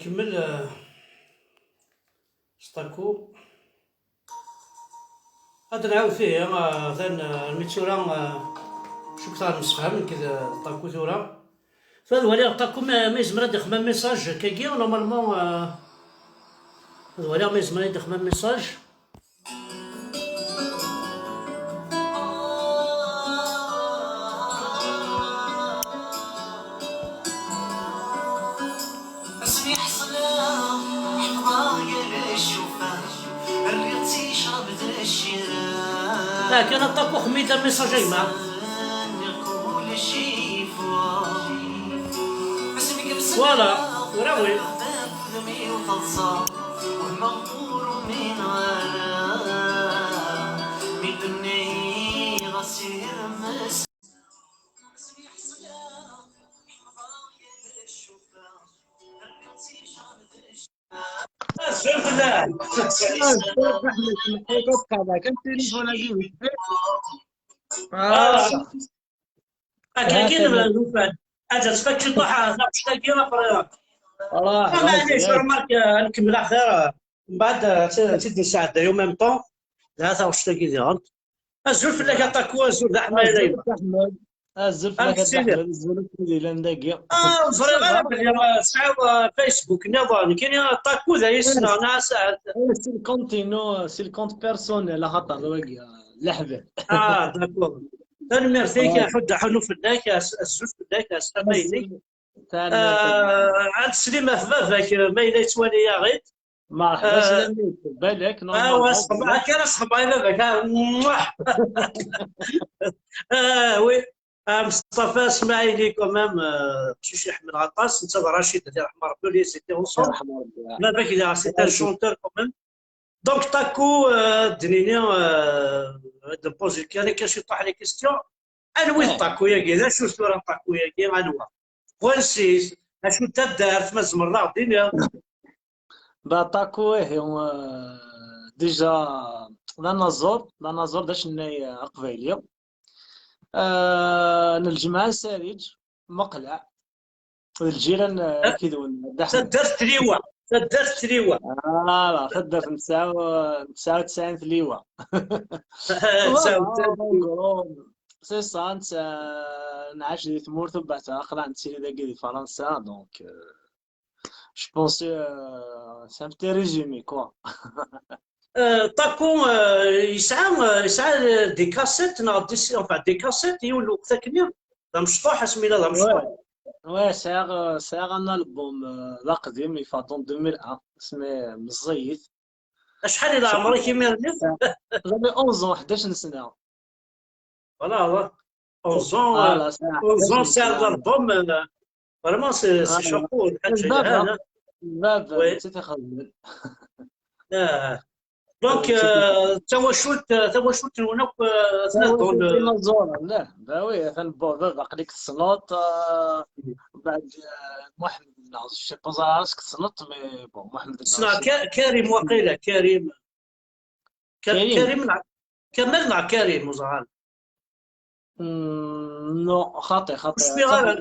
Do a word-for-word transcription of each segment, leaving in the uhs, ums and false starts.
Kemmel, eh, s Taku. Ad nɛawed ihi, eh, atan, eh, armi d tura, eh, cukkeɣ nemsefham nekk d, eh, Taku tura. Tura ad waliɣ Taku ma, ma yezmer ad d-ixdem message akkagi, normalement, eh, ad waliɣ ma yezmer ad d-ixdem message. Asmi ḥeṣleɣ, ḥemmleɣ yal ccufa, rriɣ-tt i ccrab d ccira. Ah, kan aṭak uxmi d message a gma. Voilà, bravo. Azul fell-ak. Azul, Ḥmed, nḥudd ad tqaḍa kan tilifun-agi. Ah. Akka kan lufan. Ad tfak ciṭuḥ taɣect-agi, après. Ah, maɛlic, remarque, ad nkemmel axir. Mbeɛd, euh, ad tt-, ad tt-id-nesɛedday en même temps. Dɛa taɣect-agi diɣen. Azul fell-ak a Taku, azul d aḥmay. Azul fell-ak a Ḥmed. Azul fell-ak a Ḥmed, azul fell-ak yellan dagi. Ah, ẓriɣ ara belli, euh, tesɛiḍ, euh, Facebook nniḍen. Nekkini, euh, Taku d ay ssneɣ, neɣ Asaɛd. Eh, c'est le compte-inu, c'est le compte personnel, axaṭer d wagi, euh, leḥbab. Ah, d'accord. Tanemmirt-ik, ḥudd aḥunu fell-ak, az-, azul fell-ak, aslama-inek. Tanemmirt. Ah, ad teslim ɣef baba-k, ma yella yettwali-aɣ-id. Merḥba, ah, slam-ik, balak, ah, normalement, akka ara sexbayeɣ i baba-k, ah, mwah. Ah, oui. Ah, Mustafa Smaili, quand même, euh, qcic i ḥemmleɣ aṭas, netta d Racid, ad iṛḥem Ṛebbi, ils étaient ensemble. Baba-k, il a, c'est un chanteur, quand même. Donc, Taku, euh, d-nini, euh, ad d-npozi kan akka ciṭuḥ les questions. Anwa i d Taku-agi? D acu tura Taku-agi? Anwa? Wansi-t? Acu n taddart? Ma tzemreḍ ad aɣ-d-tiniḍ? Ba, Taku, ihi, euh, déjà, d anaẓur, d anaẓur, d acennay, euh, aqbayli. Euh, n lǧemɛa n Sariǧ, Meqleɛ. D lǧiran, eh, akked-wen, Dda Ḥmed. Taddart Tliwa. Taddart Tliwa. Voilà, taddart n tesɛa u, n tesɛa u tesɛin Tliwa. Voilà, en gros, c'est ça, netta, nɛac di tmurt, u mbeɛd aql-aɣ nettili dagi di Fransa, donc, euh, je pense, euh, c'est un petit résumé, quoi. Euh, Taku, euh, yesɛa, euh, yesɛa, euh, des cassettes, neɣ des, enfin, des cassettes, yiwen lweqt akkenni, d amecṭuḥ, asmi yella d amecṭuḥ. Ouais, sɛiɣ, euh, sɛiɣ un album, euh, d aqdim, ifaḍen deux mille un, isem-is, euh, meẓẓiyit. Acḥal i leɛmer-ik imir-nni? J'avais onze ans, ḥdac n sna. Voilà, voilà. Onze ans, euh, onze ans, c'est un album, euh, vraiment, c'est, c'est chapeau, lḥaǧa yelhan, hein. Bab, oui. Netta i t-ixedmen. Ah. Donc, euh, d tawacult, euh, tawacult-nwen akk, euh, tnaḍun, euh. Inaẓuren, lah. Bah oui, atan, bon, bab, aql-ik tessneḍ, euh, mbeɛd, euh, Muḥemmed, neɣ je sais pas, est-ce que tessneḍ, mais bon, Muḥemmed. Ssneɣ Ka-, Karim, waqila, Karim. Ka-, Karim. Karim neɣ Kamal neɣ Karim, ur ẓriɣ ara. Hmm, non, xaṭi, xaṭi. Ur sliɣ ara.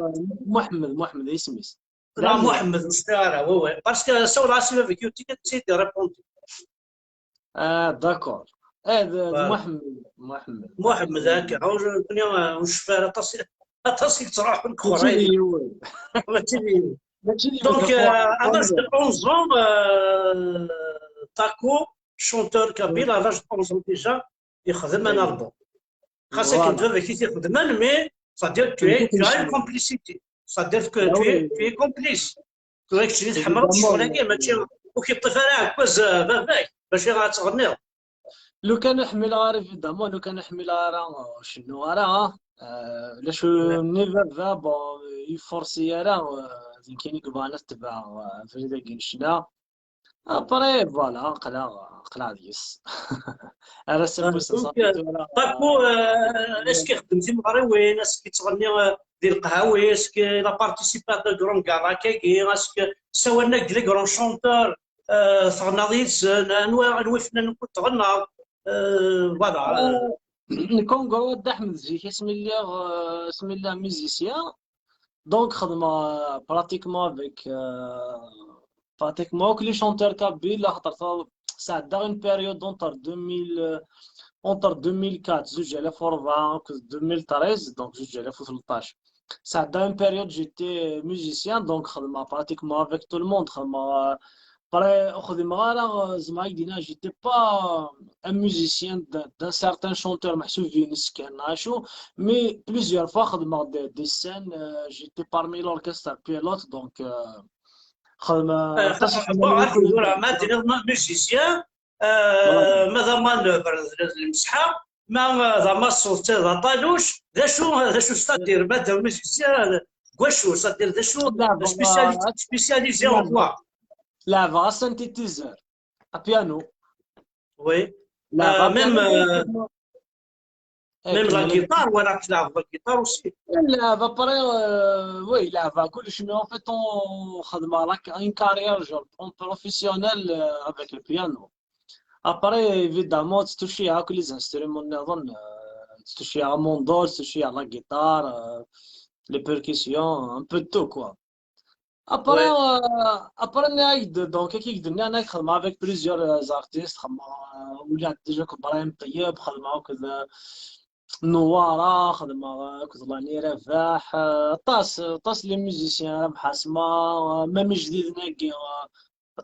Muḥemmed, Muḥemmed, isem-is. Neɣ Muḥemmed, ur sliɣ ara, oui, oui. Parce que ssawleɣ-as i baba-k, ur tt-id-répondu. Ah, d'accord. Eh, d, d Muḥemmed, Muḥemmed. Muḥemmed, akka. Ur, ur, ur necfi ara aṭas, aṭas i yettruḥun deg uxerray. Mačči d yiwen. Mačči d yiwen. Donc, euh, à l'âge de onze ans, euh, Taku, chanteur kabyle, à l'âge de onze ans déjà, yexdem un album. Xas akken d baba-k i t-ixedmen, mais c'est-à-dire que tu as, tu as une complicité. C'est-à-dire que tu es, tu es complice. Tura keččini tḥemmleḍ ccɣel-agi, mačči ur k-yeṭṭif ara ɛekkaz, euh, baba-k, bac ad tɣenniḍ. Lukan ur ḥmileɣ ara, évidemment, lukan ur ḥmileɣ ara, euh, ur cennuɣ ara, euh, lac-nni baba, bon, ur yi-forsi ara, euh, d nekkini i yebɣan ad tebɛeɣ, euh, abrid-agi n ccna. Après, voilà, aql-aɣ, aql-aɣ deg-s. Ar ass-a, euh, donc, euh, Taku, euh, est-ce que ixeddem timeɣriwin, est-ce que yettɣenni, euh, di leqhawi, est-ce que il a participé à de grands galas-agi, est-ce que ssawalen-ak les grands chanteurs, euh, tɣennaḍ yid-sen, anwa, anwa ifennanen akk tɣennaḍ, euh, voilà. Euh, nekk, en gros, Dda Ḥmed, zik, asmi lliɣ, euh, asmi lliɣ musicien, donc xedmeɣ, euh, pratiquement avec, euh, pratiquement akk les chanteurs kabyles, axaṭer ta-, sɛeddaɣ une période entre deux mille, euh, entre deux mille quatre, zuǧ alaf u rebɛa, akked deux mille treize, donc zuǧ alaf u tleṭṭac. Sɛeddaɣ une période, j'étais musicien, donc xedmeɣ pratiquement avec tout le monde. Xedmeɣ, euh, après, ur xdimeɣ ara, euh, zeɛma ad k-d-iniɣ, j'étais pas un musicien d'un, d'un certain chanteur, meḥsub ines kan, acu, mais plusieurs fois xedmeɣ des, des scènes, euh, j'étais parmi l'orchestre pilote, donc, euh, xedmeɣ aṭas n txedmam. Musicien, euh, ma d amanœuvre, d, d lmesḥa, ma, euh, d amaṣṣut, d aṭaluc, d acu, d acu, c'est-à-dire, ma d musicien, d, deg wacu, c'est-à-dire, d acu, spéciali-, spécialisé en quoi? Leɛbeɣ asynthétiseur, apiano. Oui. Leɛbeɣ, euh, même, apiano, euh, même la guitare, voilà, tu leɛbeɣ la guitare aussi. Leɛbeɣ après, euh, oui, leɛbeɣ kullec, mais en fait, on, xedmeɣ la, une carrière, genre, en professionnel, euh, avec le piano. Après, évidemment, tetttucciɛ akk les instruments nniḍen, euh, tetttucciɛ amondol, tetttucciɛ la guitare, euh, les percussions, un peu de tout, quoi. Après, euh, après, nniɣ-ak-d, donc, akken i k-d-nniɣ, nniɣ-ak xedmeɣ avec plusieurs, euh, artistes, xedmeɣ, euh, ula d déjà akked Brahim Ṭeyyeb, xedmeɣ akked, euh, Newwara, xedmeɣ, euh, akked Lani Rabaḥ, euh, aṭas, aṭas les musiciens, Rabaḥ Asma, euh, même ijdiden-agi, euh,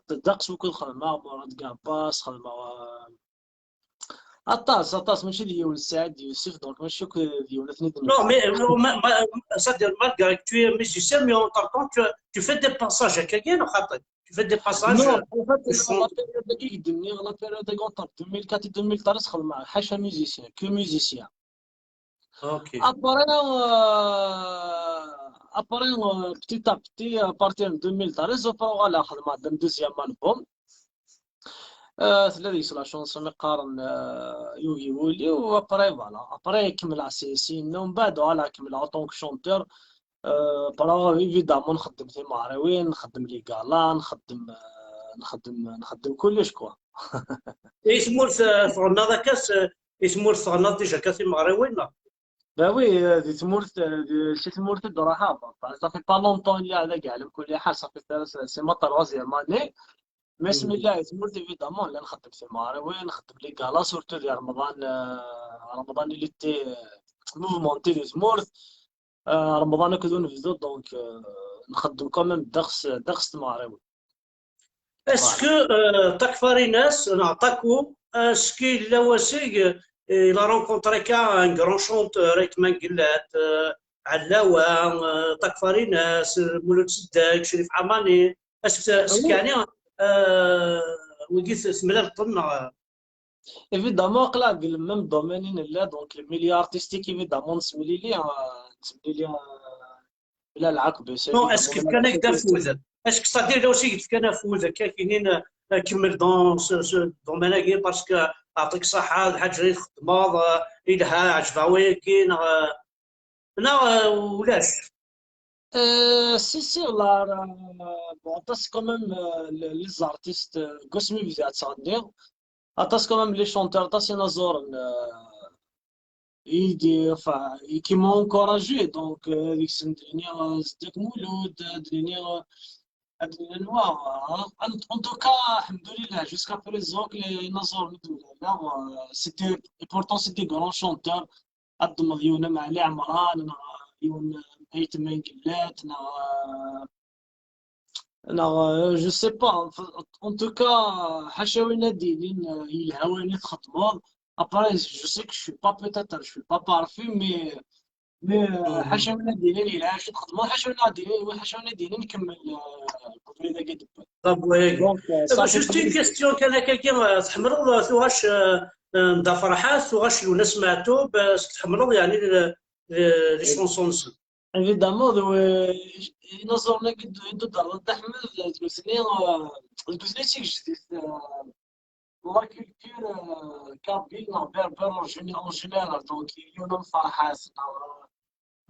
ddeqs wukud xedmeɣ, Murad Gabbas, xedmeɣ, euh, aṭas, aṭas, mačči d yiwen, Saɛid Yusef, donc mačči akk d yiwen ad ten-id-nefk. Non, mais, euh, ma, ma, c'est-à-dire, malgré que tu es musicien, mais entre-temps, tu, tu fais des passages, akka kan, neɣ xaṭi? Tu fais des passages, non, euh, en fait, de la période-agi i k-d-nniɣ, la période-agi entre deux mille quatre et deux mille treize, xedmeɣ ḥaca musicien, que musicien. Ok. Après, euh, après, euh, petit à petit, à partir de deux mille treize, après, voilà, xedmeɣ un deuxième album. Euh, tella deg-s la chanson mi qqaren, euh, Yugi Wul-iw, après, voilà. Après, kemmleɣ si, si, mbeɛd, voilà, kemmleɣ en tant que chanteur. Euh, après, évidemment, nxeddem timeɣriwin, nxeddem les galas, nxeddem, euh, nxeddem, nxeddem kullec, quoi. I tmurt, euh, tɣennaḍ akka s-, i tmurt tɣennaḍ déjà akka timeɣriwin, neɣ? Ben oui, euh, di tmurt, euh, di, si tmurt i d-ruḥeɣ, bon, ça fait pas longtemps, lliɣ deg Ɛlam Kuliḥa, ça fait, euh, c'est ma troisième année. Mais smillahi, tmurt, évidemment, la nxeddem timeɣriwin, nxeddem les galas, surtout di Remḍan, euh, Remḍan, il était, euh, mouvementé di tmurt. Euh, Remḍan akked unebdu, donc, euh, nxeddem quand même ddeqs, ddeqs timeɣriwin. Est-ce que, euh, Takfarinas, neɣ Taku, est-ce que yella wasig, euh, il a rencontré qu'un grand chanteur, Ayt Mengellat, euh, Ɛellawa, euh, Takfarinas, euh, Mulud Seddak, Crif Ḥamani, est-ce que, est-ce que, yeɛni, euh, wigi t-, temlaleḍ-ten, neɣ? Évidemment, aql-aɣ deg le même domaine i nella, donc le milieu artistique, évidemment, nettemlili, euh, nettemlili, euh, la lɛaqeb. Non, est-ce que fkan-ak-d afud? Est-ce que, c'est-à-dire, yella wasig d-fkan afud, akka kinin, euh, kemmel dans ce, ce domaine-agi, parce que, aɛṭik ṣṣeḥḥa, d lḥaǧa i txeddmeḍ, euh, ilha, ɛejbeɣ wayagi, neɣ, euh, neɣ, euh, ulac? Euh, si, si, la, la, bon, aṭas quand même, euh, les, les artistes, euh, deg wasmi bdiɣ ttɣenniɣ, aṭas quand même les chanteurs, aṭas inaẓuren, euh, i d-, enfin, i qui m'ont encouragé, donc, euh, deg-sen d-nniɣ, euh, Zeddak Mulud, euh, d-nniɣ, euh, ad d-nniɣ anwa, euh, en, en tout cas, alḥemdulillah, jusqu'à présent, les inaẓuren i d-mlaleɣ, euh, c'était, et pourtant, c'est des grands chanteurs, ad d-temmeḍ yiwen am Ɛli Ɛemran, neɣ yiwen am Ayt Mengellat, neɣ, neɣ, euh, je sais pas. En, en tout cas, ḥaca win ad d-yinin, euh, yelha wayen i txeddmeḍ. Après, je sais que je suis pas, peut-être, je suis pas parfait, mais, mais, euh, ḥaca win ad d-yinin yelha acu txeddmeḍ, ḥaca win ad d-yinin, ḥaca win ad d-yinin kemmel, euh, deg ubrid-agi d-wwiḍ. Donc, euh, ça fait plaisir. Juste une question, kan akka, euh, tḥemmleḍ, euh, tuɣac, euh, euh, n Dda Ferḥat, tuɣac n Lwennas Meɛtub, euh, est-ce que tḥemmleḍ, yeɛni, les, les, les chansons-nsen? Évidemment, d, euh, inaẓuren-agi d, d Dda Ḥmed, d nutni, euh, d nutni d tigejdit, euh, la culture, euh, kabyle neɣ berbère en gén-, en général. Donc, yiwen am Ferḥat, neɣ,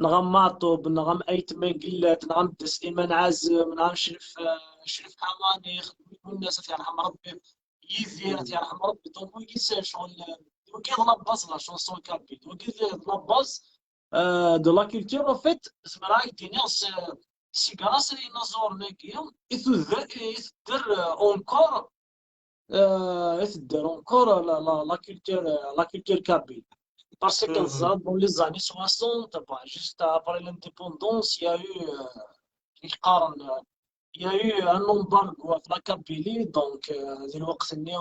neɣ am Meɛtub, neɣ am Ayt Mengellat, neɣ am Dda Sliman Ɛazem, neɣ am Crif, euh, Crif Ḥamani, Xedmut Wennas, ad t-yerḥem Rebbi, Yidir, ad t-yerḥem Rebbi. Donc, wigi s-, ccɣel, euh, wigi d la base, la chanson kabyle. Wigi d la base, euh, de la culture, en fait, zemreɣ ad k-d-iniɣ s-, Sigaras ay inaẓuren-agi i tudder, i tedder, euh, encore, euh, i tedder encore la, la, la culture, euh, la culture kabyle. Parce que dans les années soixante, bah, juste après l'indépendance, il y a eu, euh, il y a eu un embargo à la Kabylie, donc, euh, di lweqt-nni,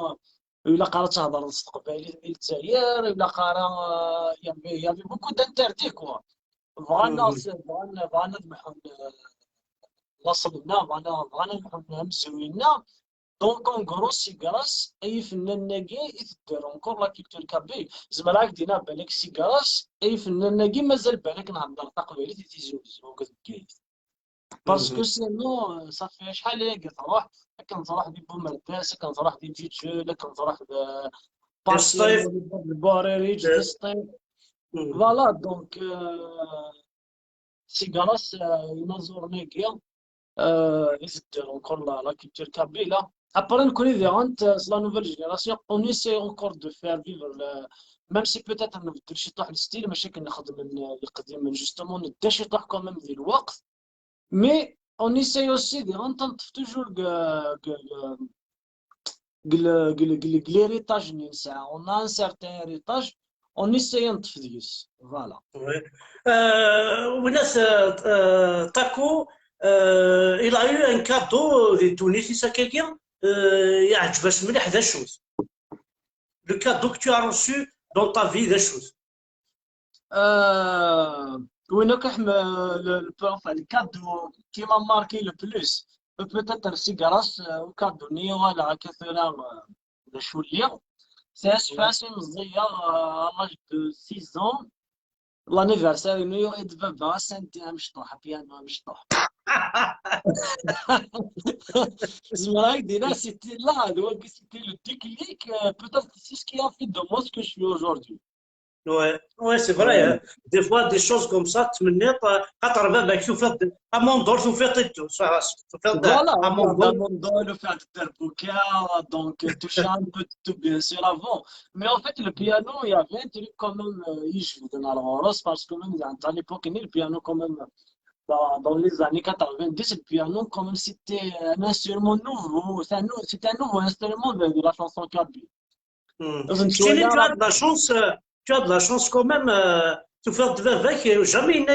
ilaq ara thedreḍ s teqbaylit di Lezzayer, ilaq ara, euh, il y avait, il y avait beaucoup d'interdits, quoi. Bɣan, bɣan, bɣan ad mḥun, euh, laṣel-nneɣ, bɣan, bɣan ad mḥun amezruy-nneɣ. Donc, en gros, Sigaras, ay ifennanen-agi i tedder encore la culture kabyle. Zemreɣ ad k-d-iniɣ balak Sigaras, ay ifennanen-agi mazal balak nhedder taqbaylit i Tizi Uzzu akked Bgayet. Parce que sinon, euh, ça fait acḥal ayagi truḥ, akken truḥ di Bumerdas, akken truḥ di Ǧiǧel, akken truḥ di Parti, di Buɛririǧ, di Sṭif. Voilà, donc, euh, Sigaras, euh, inaẓuren-agi, euh, i tedder encore la, la culture kabyle. Après, nekkni diɣen, euh, la nouvelle génération, on essaie encore de faire vivre le, même si peut-être nbeddel ciṭuḥ le style, mačči akken nxeddem, euh, iqdimen, justement, nedda ciṭuḥ quand même di lweqt. Mais on essaie aussi de rentrer toujours que, que, que, que le, que le, que le, que l'héritage, on a un certain héritage, on essaie de faire. Voilà. Ouais. Euh, Winas, euh, euh, Taco, euh, il a eu un cadeau de Tunis, c'est quelqu'un, euh, il a le cadeau que tu as reçu dans ta vie, des choses. Euh, وين كحم le, le, enfin, le cadeau qui m'a marqué le plus, peut-être Sigaras, euh, le cadeau ني ولا كثيرا de Choulier. C'est un spécial à l'âge de six ans. L'anniversaire ني يوم عيد بابا سانتي امشطوح بيانو امشطوح. زمراك دينا c'était là, c'était le déclic, euh, peut-être c'est ce qui a fait de moi ce que je suis aujourd'hui. Ouais, ouais, c'est vrai, hein. Des fois, des choses comme ça, tu me dis, خاطر باباك شوف هاد اموندور شوف هاد شوف هاد voilà, اموندور شوف هاد الدربوكه. Donc, euh, toucher un peu de tout, bien sûr, avant. Mais en fait, le piano, il y avait un truc quand même, euh, يجبدنا الغرس, parce que même à l'époque, le piano, quand même, dans, dans les années quatre-vingt-dix, le piano, quand même, c'était un instrument nouveau. C'est un nou-, c'était un nouveau instrument de, de la chanson kabyle. Hmm. Tu as de la chance, euh, tu as de la chance quand même, euh, tu fais de bavak, jamais il n'a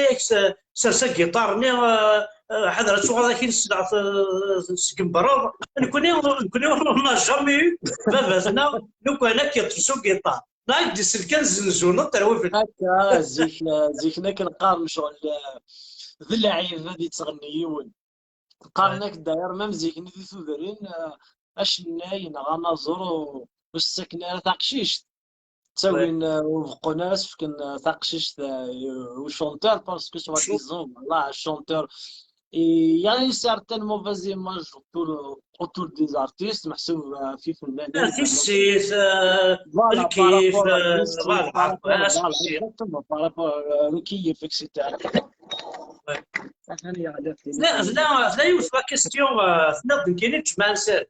sers sa guitare, ni, euh, euh, حضرت صغار كي نسمع في سكنبرة. نكوني نكوني on n'a jamais eu باباتنا لو كان كيطرسو guitare. لا يدي سلكان زنزونة تروي في هكا زيك زيك ناك نقارن شغل، آه، ذي اللعيبة هذه تغني يون. قارنك داير ميم زيكني دي تودرين، آه، اشناي نغا نازور و-، والسكنة تاع قشيشت. تاوين، آه، وبقونا سفكن، آه، تاع قشيشت، آه، و chanteur parce que soit disant, voilà, chanteur. Et il y a une certaine mauvaise image autour, autour des artistes, محسوب، آه، في فنانين. تيسيس، آه، Voilà, par الكيف، rapport à آه، التيسيس, voilà، par rapport, آه، voilà, exactement, par rapport, آه، الكيف, et cetera. لا لا لا يوسف la question، آه، تنظم كاين جمعة نسال.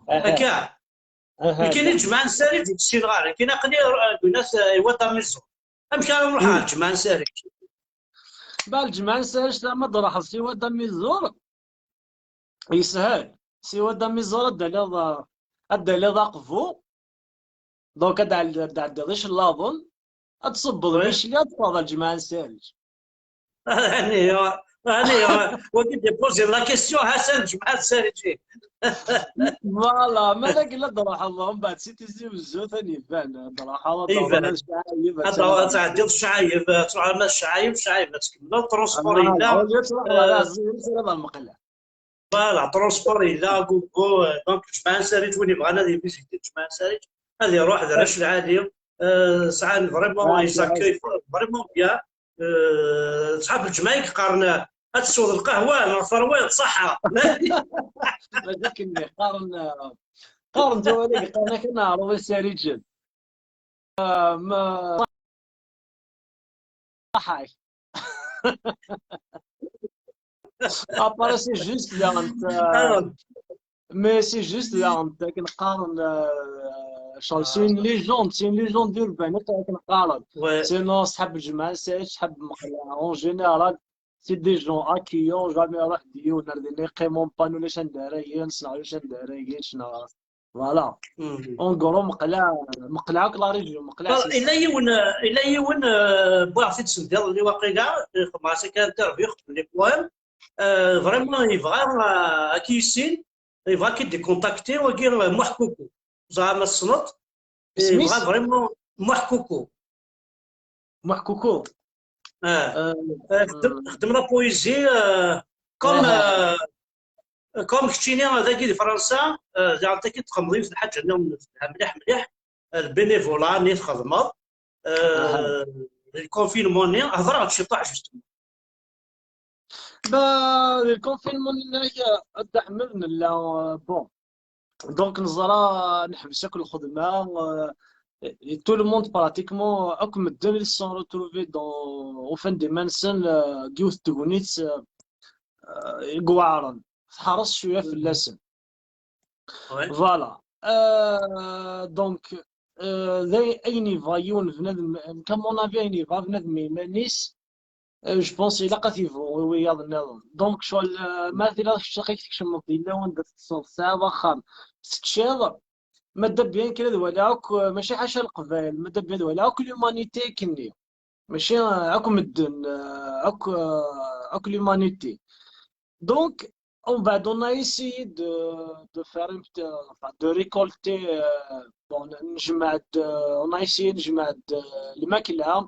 هكا. كاين جمعة نسال ديك الشي نهار كاين قلي الناس، آه، يوا دار ميزون. امشي نروح على جمعة نسال. بعد جمعة نسال زعما ضرح سي واد ميزور. يسهل. سي واد ميزور ادى لي، ادى لي ضاقفو. Donc ادى عدى ضيش اللافون. اتصبض باش لي اتصبض الجمعة نسال. هاني هاني وقت يبوزي la question حسن جمعة نسال. Voilà, ما لا قلت ضرح الله من بعد سي تيزي وزو ثاني يبان ضرح الله. يبان. هذا تعدي الشعايب، تروح لنا الشعايب، الشعايب تكمل الترونسبور يلا. هذا المقلة. Voilà, transport يلا، Google، donc جمعة نسال وين يبغى هذا يفيزيتي جمعة نسال، هذا يروح هذا راش العالي، آه، ساعة vraiment يساكي vraiment bien. آه، صحاب الجمعة يقارن هاد السوق القهوة، الثروات، صحة. لكن قارن، قارن جوالي، قارن كنا عربي ساري جد. آه، ما صحاي. Après, c'est juste là, mais c'est juste là, كنقارن، آه، c'est une légende, c'est une légende urbaine, كنقارن. Sinon, صحاب الجمعة نسال، صحاب المقلة, en général, c'est des gens accueillants, jamais ruḥ d yiwen ar din iqimum pan ulac anda ara yens neɣ ulac anda ara yečč neɣ voilà. En gros, meqleɛ meqleɛ akk la région, meqleɛ. Illa yiwen, illa yiwen, euh, wwiɣ-t-id send iḍelli waqila, xedmeɣ-as akka interview, xedmen les poèmes. Euh, vraiment yebɣa, euh, ad k-yissin, yebɣa ad k-id-ikontakti wagi, euh, Muḥ Kuku. Ẓer ma tessneḍ. Yebɣa vraiment Muḥ Kuku. Muḥ Kuku. Ah. Euh, xdem, xdem la poésie, euh, comme, euh, comme keččini dagi di Fransa, euh, diɣen taki txedmeḍ yiwet lḥaǧa nniḍen mliḥ mliḥ, euh, le bénévolat-nni txedmeḍ, euh, le confinement-nni, hedreɣ-d ciṭuḥ justement. Bah, le confinement-nni, euh, a Dda Ḥmed, nella, euh, bon, donc neẓra neḥbes akk lxedma, euh, et tout le monde pratiquement, akk medden ils se sont retrouvés dans, ufan-d iman-nsen, euh, deg yiwet n tegnit, euh, euh, i iweɛren, teḥreṣ cwiya fell-asen. Voilà. Euh, donc, euh, d ay- ayen yebɣa yiwen bnadem, nekk, à mon avis, ayen yebɣa bnadem i iman-is, euh, je pense ilaq ad t-yebɣu i wiyaḍ nniḍen. Donc, ccɣel, euh, ma tiliḍ kečč aqik tkecmeḍ di lawan da teṭṭseḍ, tesɛiḍ axxam, teččiḍ, ma dda bien kra d wala akk, euh, mačči ḥaca Leqbayel, ma dda bien d wala akk l'humanité akkenni. Mačči, euh, akk medden, euh, akk, euh, akk l'humanité. Donc, on, bah, on a essayé de, de faire une petite, euh, enfin, de récolter, euh, bon, nejmeɛ-d, euh, on a essayé nejmeɛ-d, euh, lmakla.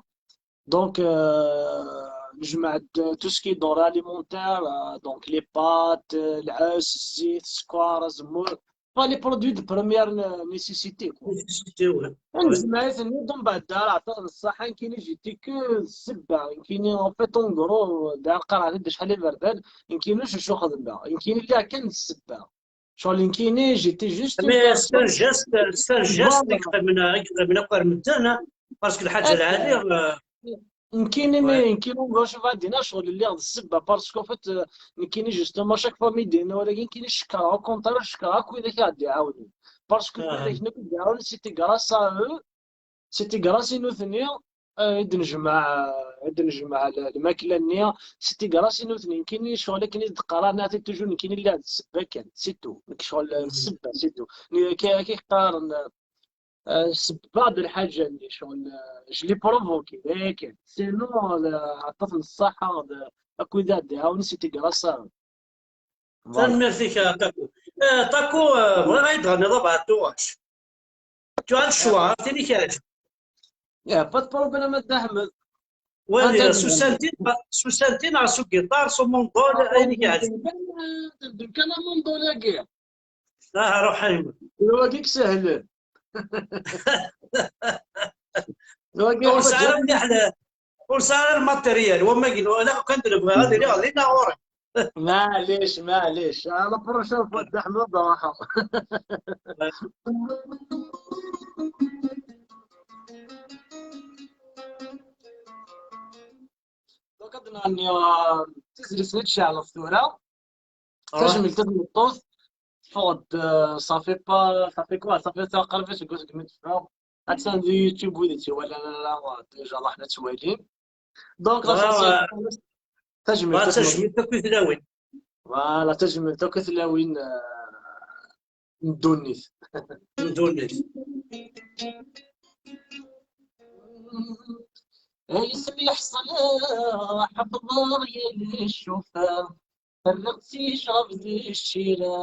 Donc, euh, nejmeɛ-d tout ce qui est denrées alimentaires, euh, donc les pâtes, euh, lɛes, zzit, sskeṛ, azemmur. Enfin, les produits de première ne- nécessité, quoi. Nécessité, ouais. Nejmeɛ-iten-id, umbeɛd ara ɛṭiɣ d ṣṣaḥa, nekkini j'étais que d ssebba, nekkini en fait en gros, d ara qqareɣ-t-id acḥal iberdan, nekkini ur cucux xedmeɣ, nekkini lliɣ kan d ssebba. Ccɣel nekkini, j'étais juste une personne. Mais c'est un geste, c'est un geste i yeqqimen, i yeqqimen akk ar medden, hein, parce que lḥaǧa lɛali, euh, nekkini, mais nekkini ur gros va dina ccɣel lliɣ d ssebba, parce qu'en fait, euh, nekkini justement, chaque fois mi d-yenna wala nekkini cekkreɣ, au contraire, cekkreɣ akk widak i ɣ-d-iɛawnen. Parce que widak akk i d-iɛawnen, c'était grâce à eux, c'était grâce i nutni, euh, i d-nejmeɛ, i d-nejmeɛ l- lmakla-nni, c'était grâce i nutni. Nekkini ccɣel akken i d-qqaren, ati toujours nekkini lliɣ d ssebba kan, c'est tout. Nekk ccɣel d ssebba, c'est tout. Nekk akka i qqaren, euh, ssebba d lḥaǧa-nni, ccɣel, euh, je l'ai provoqué, d aya kan. Sinon, euh, aṭas n ṣṣaḥa, d, akk wid i d-iɛawnen, c'était grâce à eux. Voilà. Tanemmirt-ik a Taku. Eh, Taku, eh, bɣiɣ ad yi-d-tɣenniḍ abɛed tuɣac. Tu as le choix, tin i k-iɛeǧben. Ya, pas de problème a Dda Ḥmed. Wali, s usanti, s usanti neɣ s ugiṭar, s umundul, ayen i k-iɛeǧben. Tebdem kan amundul-agi. Ah, ruḥ a yemma. D wagi i isehlen. D wagi ur sɛiɣ ara mliḥ le- ur sɛiɣ ara lmateryal, wamag-inu, ala kan d-nebɣiɣ ad iliɣ dinna ɣur-k. Maɛlic, maɛlic. À la prochaine fois, Dda Ḥmed, ruḥeɣ. Donc, ad nɛenni, euh, tizlit-nni tceɛleḍ tura. Tajmilt i tmeṭṭut, teffeɣ-d, euh, ça fait pas, ça fait quoi, ça fait ça qrib aseggas segmi teffeɣ. Attan di YouTube, wid i tt-iwalan ala, déjà, ruḥen ad tt-walin. Donc, l'essentiel, tajmilt i tmeṭṭut. Tajmilt akk i tlawin. Voilà, tajmilt akk i tlawin, euh, n ddunit. N ddunit. Ay asmi ḥeṣleɣ, ḥefḍeɣ yal ccufa, rriɣ-tt i ccrab d ccira,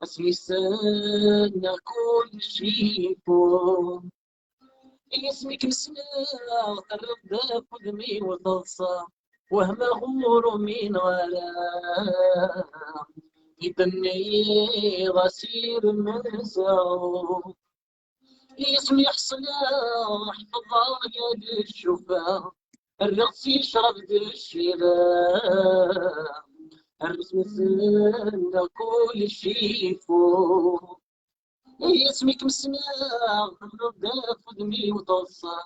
asmi s-nniɣ kullec ifut. Ay asmi kem-ssneɣ, terriḍ-d akk udem-iw teḍsa, wehmeɣ ur umineɣ ara, i d-tenniḍ asirem n zzhu. Asmi ḥeṣleɣ, ḥefḍeɣ yal ccufa, rriɣ-tt i ccrab d ccira, rriɣ-tt i zzhu, kullec ifut. Asmi kem-ssneɣ, terriḍ-d ɣef udem-iw teḍsa,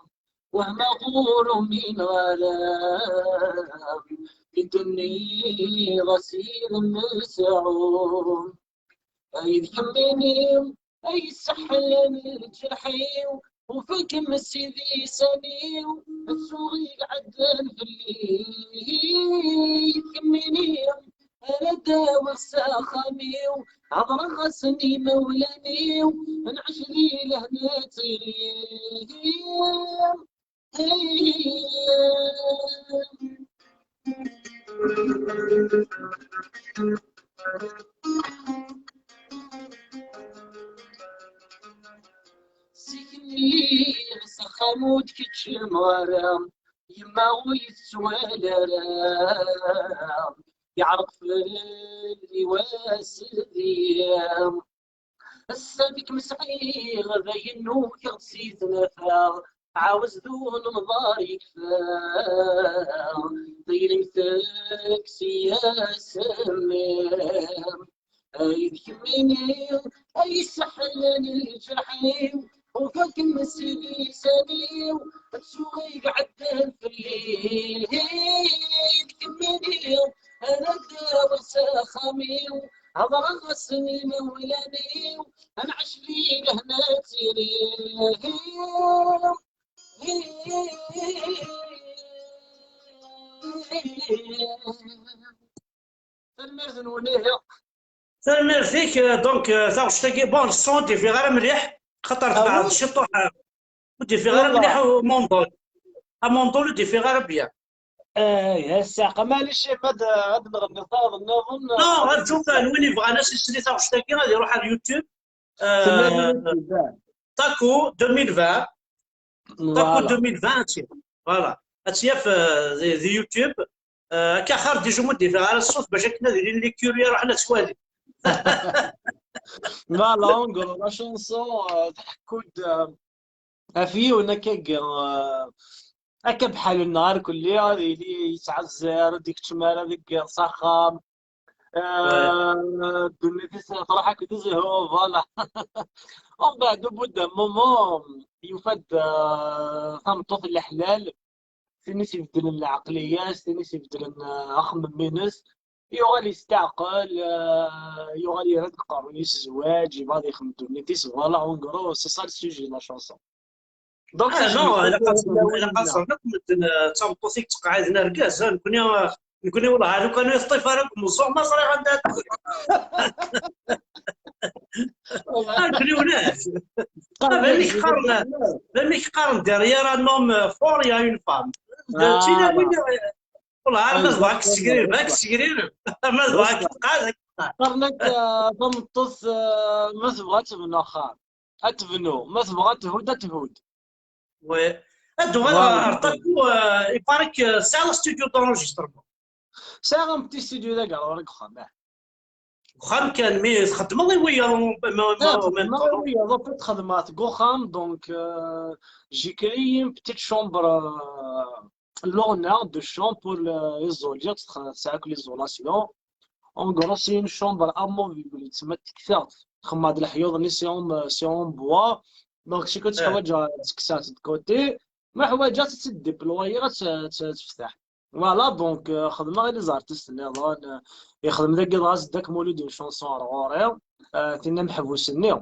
wehmeɣ ur umineɣ ara, i d-tenniḍ asirem n zzhu. Ay d kemmini, ay sseḥlan lǧerḥ-iw, ufiɣ-kem s idisan-iw, ttuɣ i iɛeddan fell-i. Hedreɣ-asen i imawlan-iw, nɛec di lehna ttili. Zik-nni s axxam ur d-keččem ara, yemma ur yi-tettwali ara, yeɛreq fell-i wasli. Ass-a mi kem-sɛiɣ, d ayen ukiɣ-d si tnafa, ɛawez d unemḍar yekfa, tayri-m tekkes-iyi asemmiḍ. Ay d kemmini ay yesseḥlen lǧerḥ-iw, ufiɣ-kem si lisan-iw, ttuɣ i iɛeddan fell-i. Ay d kemmini ara d-awiɣ s axxam-iw, hedreɣ-asen i imawlan-iw, ad nɛec di lehna ttili. Tanemmirt-nwen, ihi. Tanemmirt-ik, euh, donc, euh, taɣect-agi, bon, le son ur d-yeffiɣ ara mliḥ, xaṭer tbeɛdeḍ ciṭuḥ, euh, ur d-yeffiɣ ara mliḥ umundul. Amundul ur d-yeffiɣ ara bien. Eh, yes, saqa, maɛlic, ma ad, ad nɣenni tayeḍ nniḍen. Non, rǧu kan, win yebɣan ad s-isli taɣect-agi, ad iruḥ ar YouTube. Taku deux mille vingt. Taku deux mille vingt, voilà. Ad tt-yaf, euh, di, di YouTube. Euh, akka xir déjà ur d-yeffiɣ ara ṣṣut bac akken ad ilin les curieux ruḥen ad tt-walin. Voilà, en gros, la chanson, euh, tḥekku-d, euh, ɣef yiwen akka, euh, akka bḥal-nneɣ irkelli, ad yili yettɛezzir, ur d-ikeččem ara deg, s axxam. Euh, ddunit-is truḥ akked zzhu, voilà. Umbeɛd, au bout d'un moment, yufa-d, euh, tameṭṭut n leḥlal, tin i s-ibeddlen lɛeqliyat, tin i s-ibeddlen, euh, axemmem-ines. Yuɣal yesteɛqel, euh, yuɣal yerra deg uqerruy-is zzwaǧ, yebɣa ad yexdem ddunit-is, voilà, en gros, c'est ça le sujet de la chanson. Donc, ah, non, ilaq ad ẓren akk medden, euh, d tameṭṭut i yettqeɛɛiden argaz, ah, nekni, euh, nekni wellah, lukan ur teṭṭif ara deg umeẓẓuɣ, ma ẓriɣ anda ad ah, nekni ulac. Ah, d amek qqaren, d amek qqaren, derrière un homme fort, il y a une femme. D tilawin, euh, wellah, ma tebɣa ad k-tessegrir, ad k-tessegrir, ma tebɣa ad k-tqeɛɛed, ad k-tqeɛɛed. Qqaren-ak, euh, tameṭṭut, euh, ma tebɣa ad tebnu axxam, ad tebnu, ma tebɣa ad thudd, ad thudd. Oui. Ad uɣaleɣ ɣer Taku, euh, il paraît que tesɛiḍ studio d'enregistrement. Sɛiɣ un petit studio dagi ɣer ɣur-i deg uxxam, ah. Deg uxxam kan, mi txeddmeḍ i wiyaḍ, en même temps. Xeddmeɣ i wiyaḍ, en fait, xeddmeɣ deg uxxam, donc, euh, j'ai créé une petite chambre, euh, l'honneur de chambre pour les audiences, tesɛa akk l'isolation. En gros, c'est une chambre amovible, tsemma tektaɣ. Xemmeɣ-d leḥyuḍ-nni, c'est en, c'est en bois. Donc, si kunta teḥwaǧ ad tekkes de côté, ma ḥwaǧeɣ ad tt-déployer, ad tt-, ad tt-, ad tefteḥ. Voilà, donc, euh, xedmeɣ i les artistes nniḍen, euh, yexdem dagi dɣa Zeddak Mulud une chanson ar ɣur-i, euh, tinna Meḥbus-nni.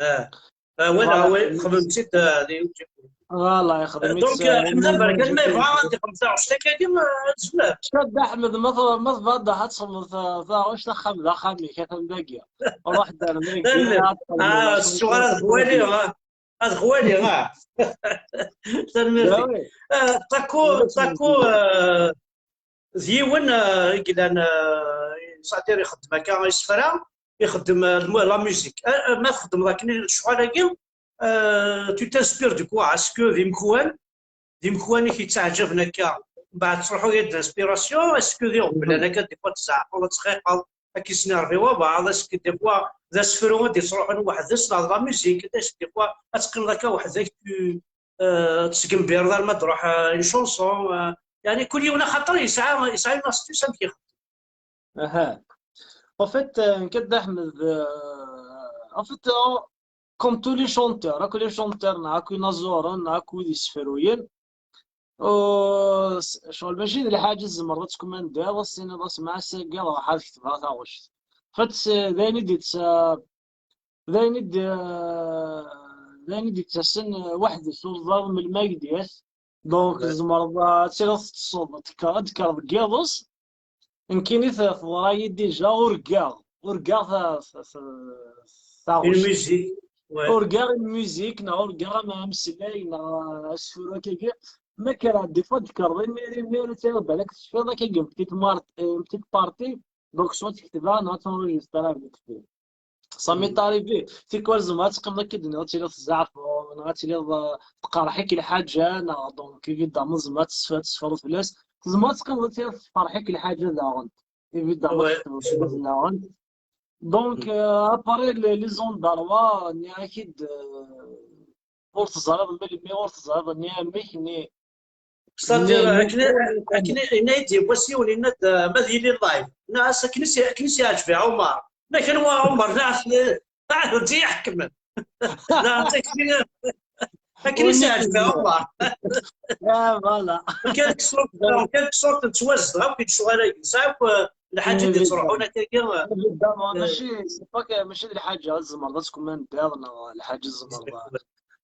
Ah. Ah, wala, voilà. Xedmen-tt-id, ah, di YouTube. Voilà, ixdem-itt, donc, euh, Ḥmed Aberkan, ma yebɣa ad ixdem taɣect akkagi, ah, ad tezmer. Ccab Ḥmed, ma t-, ma tebɣiḍ ad txedmeḍ ta-, taɣect, axxam d axxam-ik, atan dagi. Ruḥ-d ar dagi. Ah, tettuɣal ad waliɣ, ah. Ad waliɣ, ah. Tanemmirt. Ah, Taku, Taku, ah, d yiwen, euh, i yellan, euh, c'est-à-dire ixeddem akka isefra, ixeddem, euh, lmu-, la musique. Euh, euh, ma txeddmeḍ akken ccɣel-agi, euh, tu t'inspires de quoi? Est-ce que d imekwan, d imekwan i k-yettaɛǧaben akka, mbeɛd tettruḥu-yad d inspiration? Est-ce que d iɣeblan akka, des fois, tzeɛfeḍ ad txiqeḍ, ad k-isnervi wabeɛḍ? Est-ce que des fois d asefru i d-yettruḥun weḥd-s, neɣ d la musique? Est-ce que des fois ad teqqimeḍ akka weḥd-k, tu, euh, ad tesgembireḍ arma d-truḥ, euh, une chanson, euh, yeɛni kul yiwen axaṭer yesɛa, yesɛa une astuce amek ixeddem. Aha. En fait, euh, nekk a Dda Ḥmed, euh, en fait, euh, comme tous les chanteurs, akk les chanteurs, neɣ akk inaẓuren, neɣ akk wid yessefruyen, euh, s-, ccɣel mačči d lḥaǧa tzemreḍ ad tkumandiḍ, ad s-tiniḍ: "Asma ass-agi ad ruḥeɣ ad ketbeɣ taɣect." En fait, c'est, d ayen i d-yetta-, d ayen i d-, d ayen i d-yettasen, euh, weḥd-s, ur teẓriḍ melmi ad k-d-yas. Donc, tzemreḍ, euh, ad tiliḍ teṭṭseḍ, ad tekker-, ad d-tekkreḍ deg yiḍes, nekkini t-, teḍra-yi déjà, urgaɣ. urgaɣ ta- ta- ta- Une taɣect. musique. Ouais. Urgaɣ une musique, neɣ urgaɣ am- ameslay, neɣ asefru akkagi. Ma kra, des fois, d-tekkreḍ imir, imir, ad tiliḍ balak tecfiḍ akkagi une petite mar- une petite partie, donc soit tekteb-aɣ neɣ ad tenregistriḍ vite fait. Ça m'est arrivé. Tikwal tzemreḍ ad teqqimeḍ akka d-nniḍ, ad tiliḍ tzeɛfeḍ, neɣ ad tiliḍ, euh, tqerreḥ-ik lḥaǧa, neɣ donc évidemment tzemreḍ ad tesf- ad tesfeḍ fell-as. Tzemreḍ ad teqqimeḍ ad tiliḍ tqerreḥ-ik lḥaǧa daɣen. Évidemment Ouais. ad tesfeḍ daɣen. Donc, euh, après les, les ondes d'Arwa, nniɣ-ak-id, euh, ur teẓriḍ melmi, ur teẓriḍ ni amek, ni C'est-à-dire, akken akken yenna-yi-d yiwwas yiwen, yenna-d, ah, ma ad yili live. Nniɣ-as akken i s- akken i s-yeɛǧeb i Ɛumar. Nniɣ-as anwa Ɛumar? Nniɣ-as, ah, d i iḥekmen. Nniɣ-as akken i- akken i s-yeɛǧeb i Ɛumar. Ah, voilà. Quelque sorte, quelque sorte nettwazdeɣ akk i lecɣal-agi. Nesɛa akk, ah, lḥaǧa i d-yettruḥun akkagi. Évidemment, mačči, c'est pas que, mačči d lḥaǧa tzemreḍ ad tkumandiḍ neɣ lḥaǧa tzemreḍ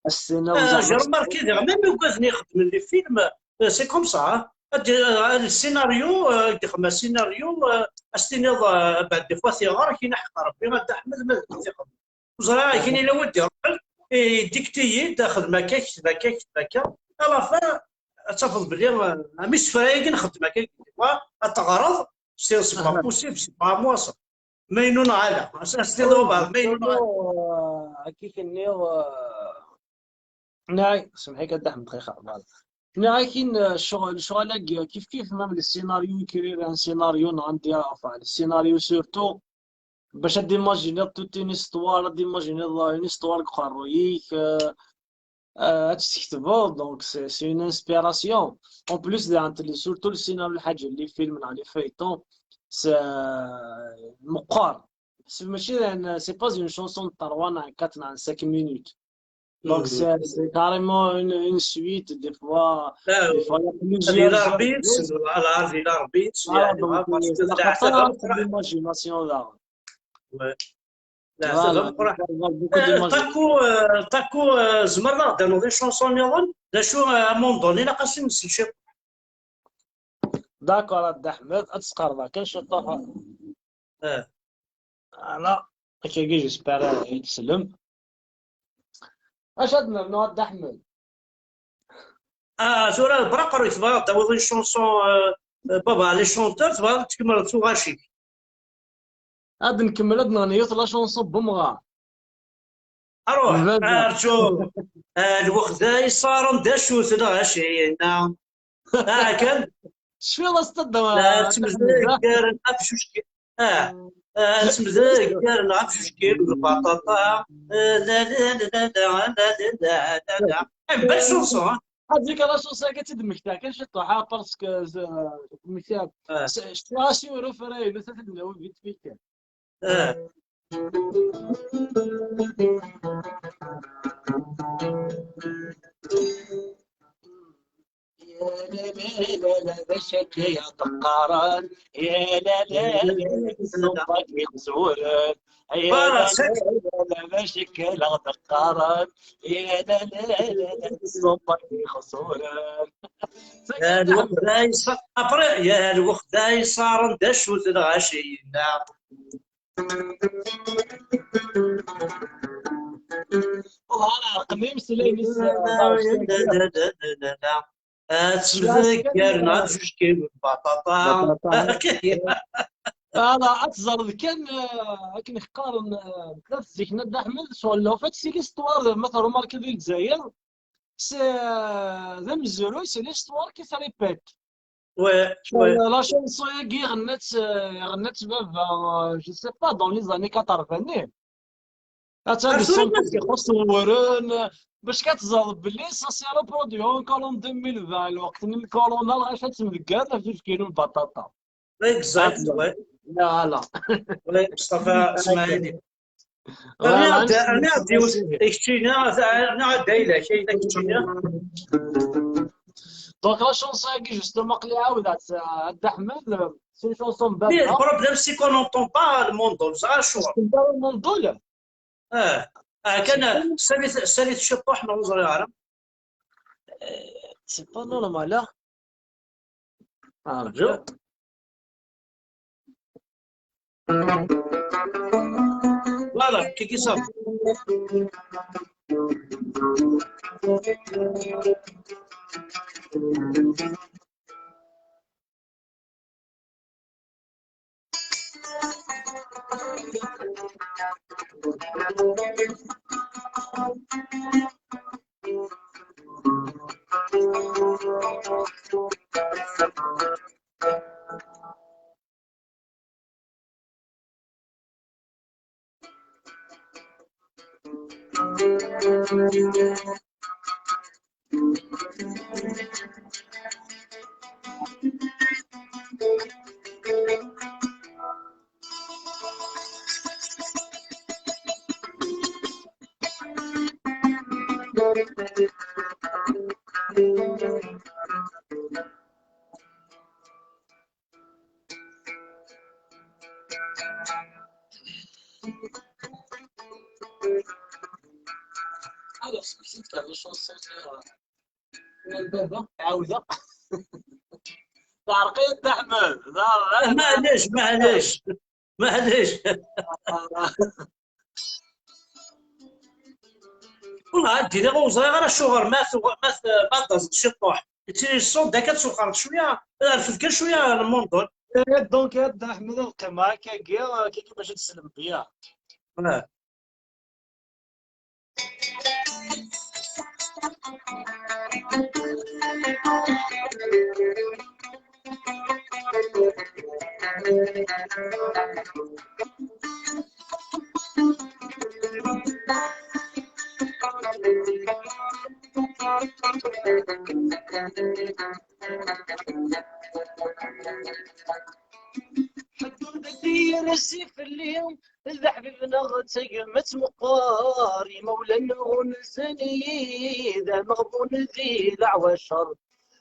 ad s-tiniḍ Ah, zeɛma j'ai remarqué daɣen, même ugaden ixeddmen les films, euh, c'est comme ça, hein. Ad d- ad le scénario, euh, ad d-ixdem scénario, euh, ad s-tiniḍ, euh, بعد des fois tiɣer, akin aḥeq Rebbi, ad Dda Ḥmed ma d tiɣer. Ur ẓriɣ akin yella wad iruḥen, idikti-yi-d, xdem akka, kteb akka, kteb akka. À la fin, ad tafeḍ belli, euh, am isefra-agi nxeddem akka, des fois, ad teɣreḍ, c'est c'est pas possible, c'est pas à moi ça. Ma yennun ala. As-, as-tiniḍ ubeɛḍ, ma yennun ala. Akka i k-nniɣ, euh, nniɣ-ak, semmeḥ-ik a Dda Ḥmed, xir, voilà. Nniɣ-ak-in, euh, ccɣel, lecɣal-agi, kif kif, même le scénario, écrire un scénario, neɣ andi, enfin, le scénario surtout, bac ad d-imaginiḍ toute une histoire, ad d-imaginiḍ une histoire deg uqerruy-ik, euh, euh, ad tt-tektbeḍ, donc c'est c'est une inspiration. En plus, daɣen, surtout le scénario, lḥaǧa, les films, neɣ les feuilletons, c'est, euh, meqqar. C'est, mačči d un- c'est pas une chanson de trois, neɣ quatre, neɣ cinq minutes. Donc, c'est c'est carrément une, une suite, des fois, Ah, des fois, il y a ad plusieurs yili Rebbi heures. Yessen, voilà, ad yili Rebbi Yessen, Voilà, yeɛni, donc, parce que euh, leɛtab ça ameqqran. L'imagination, là. Ouais. Voilà, Leɛtab ameqqran. il y a beaucoup Euh, d'imagination. Taku, euh, Taku, euh, tzemreḍ ad aɣ-d-ternuḍ une chanson nniḍen? D acu, euh, à un moment donné, ilaq ad s-nsel ciṭ. D'accord, a Dda Ḥmed, ad tesqerbeḍ kan ciṭuḥ. Ah. Voilà, akkagi, j'espère, euh, i teslem. Acu ad nernu, a Dda Ḥmed? Ah, tura, braqer, tebɣiḍ ad tawiḍ une chanson, euh, euh, Baba, les chanteurs, tebɣiḍ ad tkemmleḍ tuɣac-ik? Ad nkemmel, ad nɣen yiwet la chanson n umɣar. Aruḥ, Baba. Arǧu. Ah, lweqt-a yeṣṣaren d acu-t lɣaci-nna. Ah, kan. Cfiɣ a Dda Ḥmed. La ttemzegaren ɣef cucki. Ah, ah, ttemzegaren ɣef cucki n lbaṭaṭa. Ah, la, la, la. Eh, belle chanson, hein. Ad zik la chanson-agi ad tt-id-mmektiɣ kan ciṭuḥ, ah, parce que, euh, mmektiɣ. Ah. S- cfiɣ-as i urufray, ad t-id-nawi vite fait kan. Ah. يا لا لا لا لا، باش هكايا ضقاران. يا لا لا لا لا، الصباك يخزوران. يا لا لا لا لا، باش هكايا ضقاران. يا لا لا لا لا، الصباك يخزوران. Ah, lweqt-a yeṣṣa-, après, ya lweqt-a yeṣṣaren d acu-t lɣaci-nna. والله قديم سليم. Ad ttemdeggaren ɣef cucki n lbaṭaṭa. Voilà, ad teẓreḍ kan, euh, akken qqaren, euh, tlata zik n Dda Ḥmed, sur le fait, c'est l'histoire, ma tṛumarkiḍ di Lezzayer, c'est, euh, d amezruy, c'est l'histoire qui se répète. Ouais, ouais. La chanson-agi ɣennat, euh, ɣennat baba, euh, je sais pas, dans les années quatre-vingt. Attends, Ah, le sur son le qui ixuṣṣ wuren, bac ad teẓreḍ belli ça s'est reproduit encore en deux mille vingt, lweqt n lkorona, lɣaci ad ttemdeggaren ɣef ucekkilu n lbaṭaṭa. Exact, ouais. Voilà. Ouais, Mustafa Smaili. Voilà, Rniɣ-d, je- rniɣ-d yiwet, keččini, rniɣ-d ayla-k, ayla keččini. Donc la chanson-agi, justement, aql-i ɛawdeɣ-tt, euh, a Dda Ḥmed, euh, c'est une chanson n Mais le baba. problème, c'est qu'on n'entend pas le monde, ẓer acuɣer. Tessneḍ ara le monde? Ah, ah, kan, salit, salit ciṭuḥ, ma ur ẓriɣ ara. C'est pas normal, hein? Ah, je- Voilà, كي كي صافي. Alors, c'est la chanson de baba, عاودة. تعرقيت أحمد. معليش، معليش، معليش. والله عندي، لا، ما ظهر غير الشغل، ما ثو-، ما ث-، ما داز شي طوح. تي الصوت داك تسوقر شوية، رفد كان شوية الموندول. إيه، دونك هاد أحمد القيمة هكا كي، كي كيفاش تسلم بيا. آه. حدود الدير السيف اليوم، ذا حبيبنا غتقمت مقار، يمولى النون الزني، ذا مغبون ذي ذا عواشر.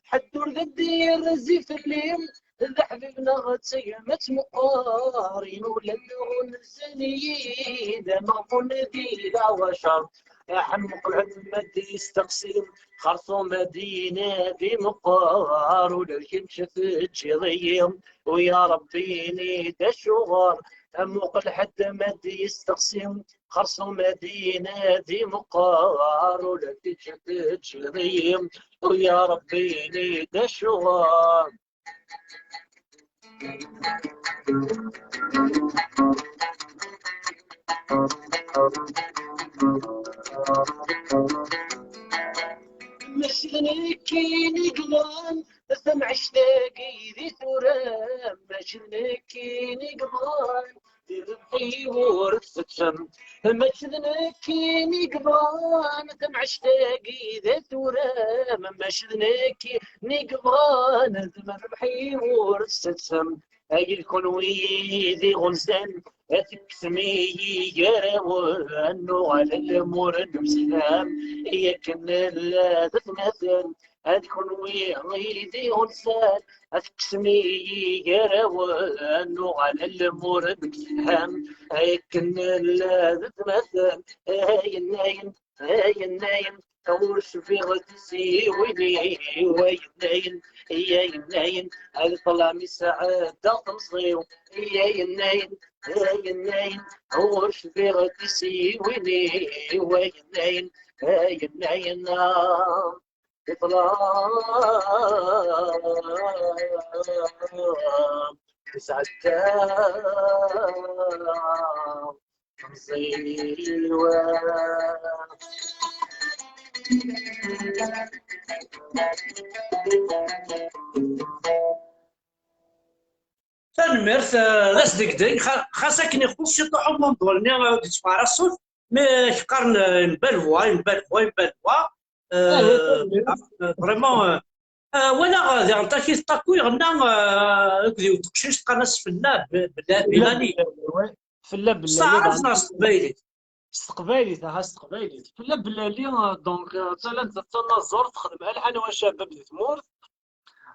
حدور ذا الدير الزيف اليوم، ذا حبيبنا غتقمت مقار، يمولى النون الزني، ذا مغبون ذي ذا عواشر. أحمق العلم ما يستقسم، خرصوم مدينة ذي مقار، ولا الكمشة تجي ضيم، ويا ربي نيد الشغار. أموق الحد ما يستقسم، خرصوم مدينة ذي مقار، ولا الكمشة تجي ضيم، ويا ربي نيد الشغار. Mačči d nekkin i yebɣan tamɛict-agi di tura, mačči d nekkin i yebɣan di rrbeḥ-iw ur tsettem. Mačči d nekkin i yebɣan tamɛict-agi di tura, mačči d nekkin i yebɣan di rrbeḥ-iw ur tsettem. Ay d kunwi d iɣunzan, ad tekksem-iyi gar-awen, nuɣal lmur nemsefham, i akken nella d atmaten. Ad kunwi i d iɣunzan, ad tekksem-iyi gar-awen, nuɣal lmur nemsefham, ay akken nella d atmaten. Ayen, ayen Ayen, ayen, ur cbiɣ tisiwin-iw, ayen, ayen, ayen, ayen, ad ṭṭlam isɛedda temẓi-w, ayen, ayen, ayen, ayen, ur cbiɣ tisiwin-iw, ayen, ayen, ayen, ayen, ah, iṭlam isɛedda temẓi-w. Tanemmirt, eh, d asdegdeg, xa-, xas akken ixuṣṣ ciṭuḥ umunḍul-nni, eh, ur d-yettwaɛra ṣṣut, mi k-qqaren, eh, une belle voix, une belle voix, une belle voix. Eh, eh, vraiment, eh, eh, walaɣ, eh, diɣen takit Taku iɣenna, eh, akked yiwet teqcict qqaren-as Fella, Be-, Bella-, Belali. Fella Belali, s taɛrabt neɣ s teqbaylit? S teqbaylit, aha, s teqbaylit. Fella Belali, eh, donc, eh, d tala n tanaẓurt, texdem alḥan wa cabab di tmurt.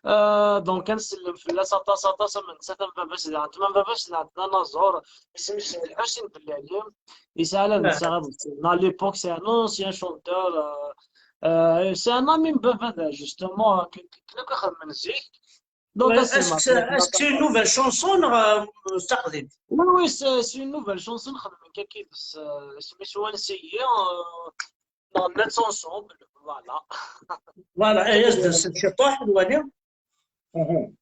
Euh, donc, ad nsellem fell-as aṭas, aṭas, am nettat am baba-s, d ɛetma am baba-s, d ɛetma anaẓur, isem-is Lḥusin Bellali. Yesɛa la netta, à l'époque, c'est un ancien chanteur, euh, euh, c'est un ami n baba, da, justement, k-, k-, akken akk ixedmen zik. Donc, est-ce que c'est, est-ce que c'est une nouvelle chanson, euh, s taqdimt? Oui, oui, c'est, c'est une nouvelle chanson, xedmen-k akka yid-s, euh, isem-is Wansi-yi, euh, nɣenna-tt ensemble, voilà. Voilà, et est-ce que c'est chez toi, Wali? Mhm.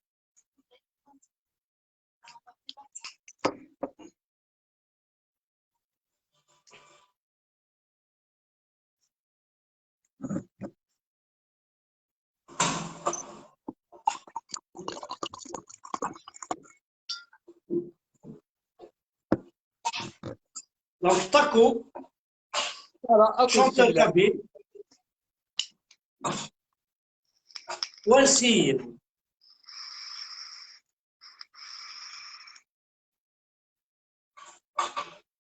Donc, Taco, voilà, chanteur kabyle. Wansi-yi.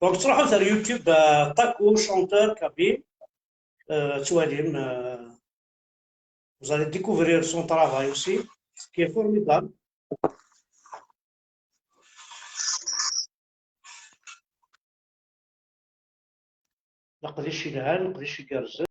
Donc, تروحوا sur YouTube, euh, Taco, chanteur kabyle. Euh, تتواليم, euh, vous allez découvrir son travail aussi, qui est formidable. Leqdic yelhan, leqdic igerrzen.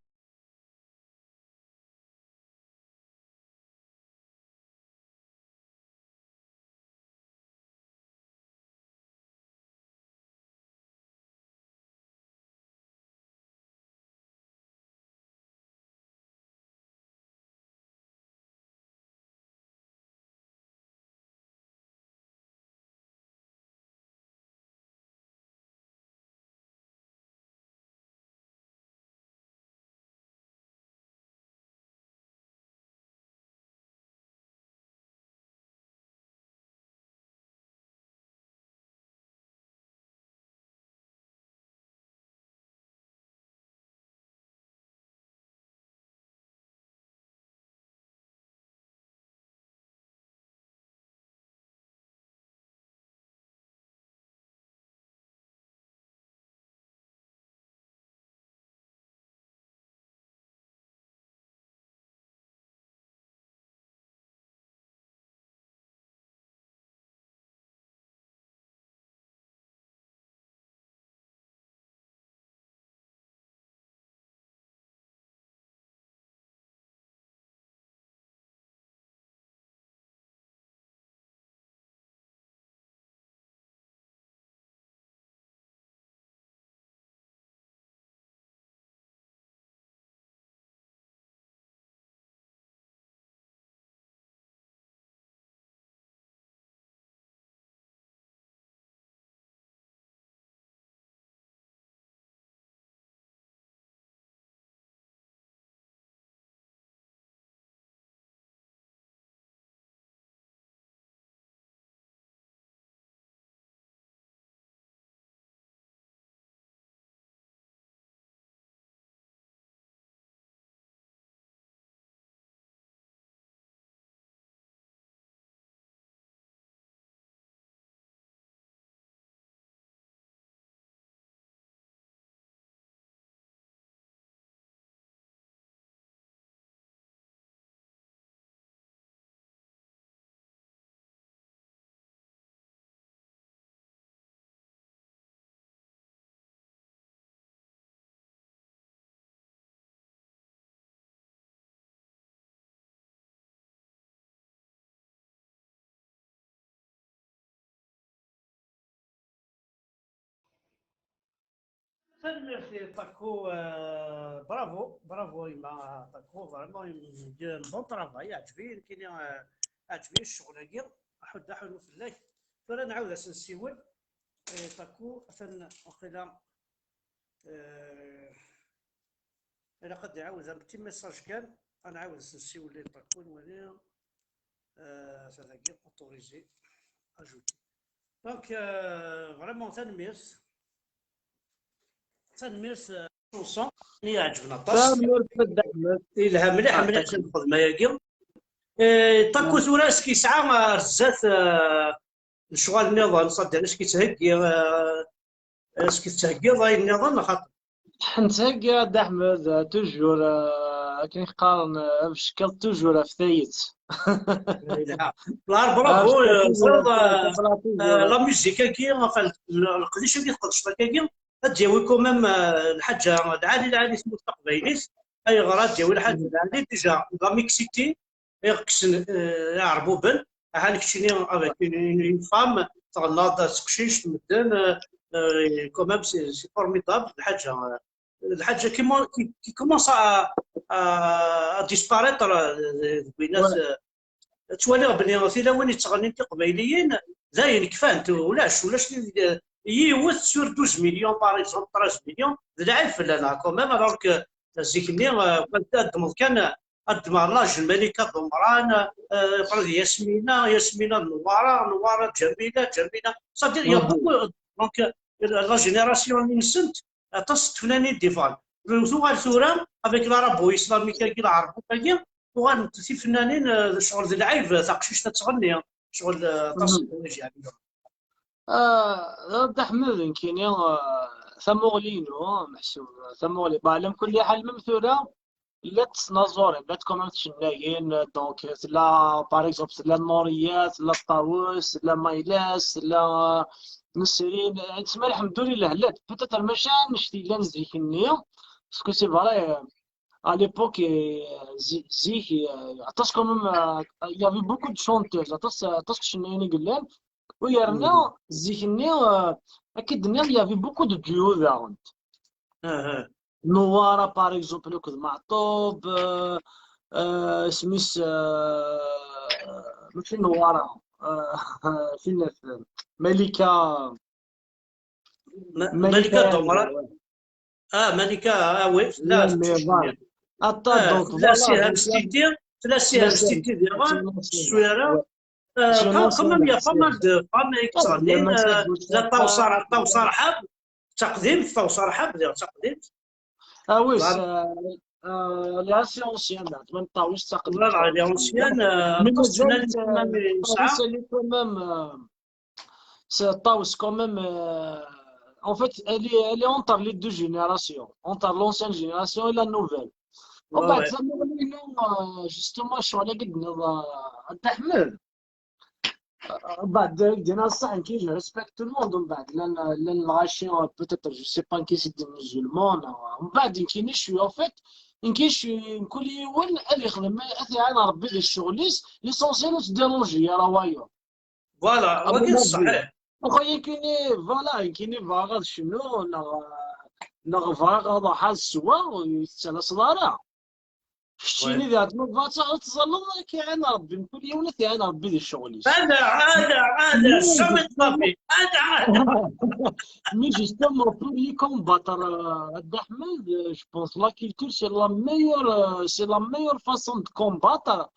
Tanemmirt i Taco, euh, bravo, bravo yemma Taco, vraiment un bon travail, yeɛǧeb-iyi nekkini, euh, yeɛǧeb-iyi ccɣel-agi, aḥuddu aḥunnu fell-ak. Tura nɛawed ad as-nsiwel, eh, Taco, atan waqila, eh, ilaq ad iɛawed un petit message kan, ad nɛawed ad as-nsiwel i Taco, nwali, eh, atan dagi, autoriser, ajouter. Donc, euh, vraiment, tanemmirt. Tanemmirt, euh, chanson i iɛeǧben aṭas. Tanemmirt a Dda Ḥmed. Yelha mliḥ, ah, mliḥ lxedma-agi. Eh, Taku tura, est-ce que yesɛa, euh, ar zdat, euh, lecɣal nniḍen, c'est-à-dire, est-ce que yettheggi, euh, est-ce que tettheggiḍ ayen nniḍen, neɣ xaṭi? Nettheggi, a Dda Ḥmed, euh, toujours, euh, akken i qqaren, euh, abeckiḍ toujours ɣef tayet. Yelha. La, bravo, euh, teẓriḍ, euh, euh, la musique-agi, enfin, le, leqdic-agi tqedceḍ akkagi, ad d-yawi quand même, euh, lḥaǧa lɛali, lɛali tmurt taqbaylit. Ayɣer ad d-yawi lḥaǧa lɛali? Déjà, la mixité, i ɣ-kksen, euh, iɛerbuben, Ahan keččini avec une, une, une femme, tɣennaḍ teqcict, medden, euh, euh, quand même, c'est c'est formidable, d lḥaǧa, d lḥaǧa qui, qui, qui commence à, à, à disparaître, euh, deg winat, euh, ttwaliɣ belli tilawin yettɣennin tiqbayliyin, dayen kfant, ulac, ulac, yiwet sur douze millions, par exemple, treize millions, d lɛib fell-aneɣ, quand même, alors que zik-nni, euh, ad ddmeḍ kan, ad ddmeɣ l'âge n Malika Dumran, euh, après d Yasmina, Yasmina d Newwara, Newwara d Ǧamila, Ǧamila. C'est-à-dire, il y a beaucoup, donc, euh, la génération-nsent, aṭas n tefnanin d-iffɣen. Tuɣal tura, avec l'arabu-islamique-agi, lɛerbuṭ-agi, tuɣalent tifnanin, euh, ccɣel d lɛib, taqcict ad tɣenni, ccɣel, euh, aṭas n ḥwayeǧ yeɛni. Ah, Dda Ḥmed, nekkini, ah, tamuɣli-inu, meḥsub, tamuɣli, bah, ɛla kulli ḥal, même tura, llant tesnaẓurin, llant quand même tcennayin, donc, tella, par exemple, tella Nuriya, tella Ṭawes, tella Maylas, tella Nesrin, tsemma, lḥemdulillah, llant, peut-être mačči annect yellan zik-nni, parce que c'est vrai, à l'époque, euh, zi- zik, euh, aṭas quand même, euh, il y avait beaucoup de chanteuses, aṭas, aṭas n tcennayin i yellan, u yerna zik-nni, euh, akka i d-nniɣ, il y avait beaucoup de duos daɣen. Newwara, par exemple, akked Meɛṭub, euh, euh, isem-is, euh, mačči Newwara, euh, tin-, Malika, Ma- Malika Dumran. Ah, Malika, ah oui, tella, mais voilà. Aṭas, ah, donc, tella, voilà, Siham Stiti, tella Siham Stiti diɣen, Sswira. Euh, quand même, il y a pas mal de femmes qui sont nées, euh, la Tawsa, Tawsa Rḥab, d taqdimt, Tawsa Rḥab, diɣ d taqdimt. Ah oui, c'est, euh, elle est assez ancienne, là, même Ṭawes, d taqdimt. Voilà, elle est ancienne, euh, mais Ṭawes, elle est quand même, euh, c'est Ṭawes quand même, euh, en fait, elle est, elle est entre les deux générations, entre l'ancienne génération et la nouvelle. ومن بعد, tamuɣli-inu, euh, justement, ccɣel-agi d-tenniḍ, euh, a Dda Ḥmed. Euh, ومن بعد, dina ṣṣeḥ, nekk, je respecte tout le monde, ومن بعد, llan, llan lɣaci, euh, peut-être, je sais pas, nekk, c'est des musulmans, neɣ, ومن بعد, nekk, je suis, en fait, nekk, je suis, mkul yiwen ad yexdem, ad t-iɛin Rebbi di ccɣel-is, l'essentiel ur ttdiranji ara wayeḍ. Voilà, wagi d ṣṣeḥ. Axi nekkini, voilà, nekkini bɣiɣ ad cnuɣ, neɣ, neɣ bɣiɣ ad ruḥeɣ ad ssewweɣ, ur yi-tettalaseḍ ara. Keččini diɣ, ma tebɣiḍ ad teẓẓalleḍ, ad k-iɛin Rebbi, mkul yiwen ad t-iɛin Rebbi di ccɣel-is. Ada, ada, ada, jamais de la vie. Ada, ada. Mais justement, pour y combattre, euh, a Dda Ḥmed, euh, je pense la culture, c'est la meilleure, euh, c'est la meilleure façon de combattre,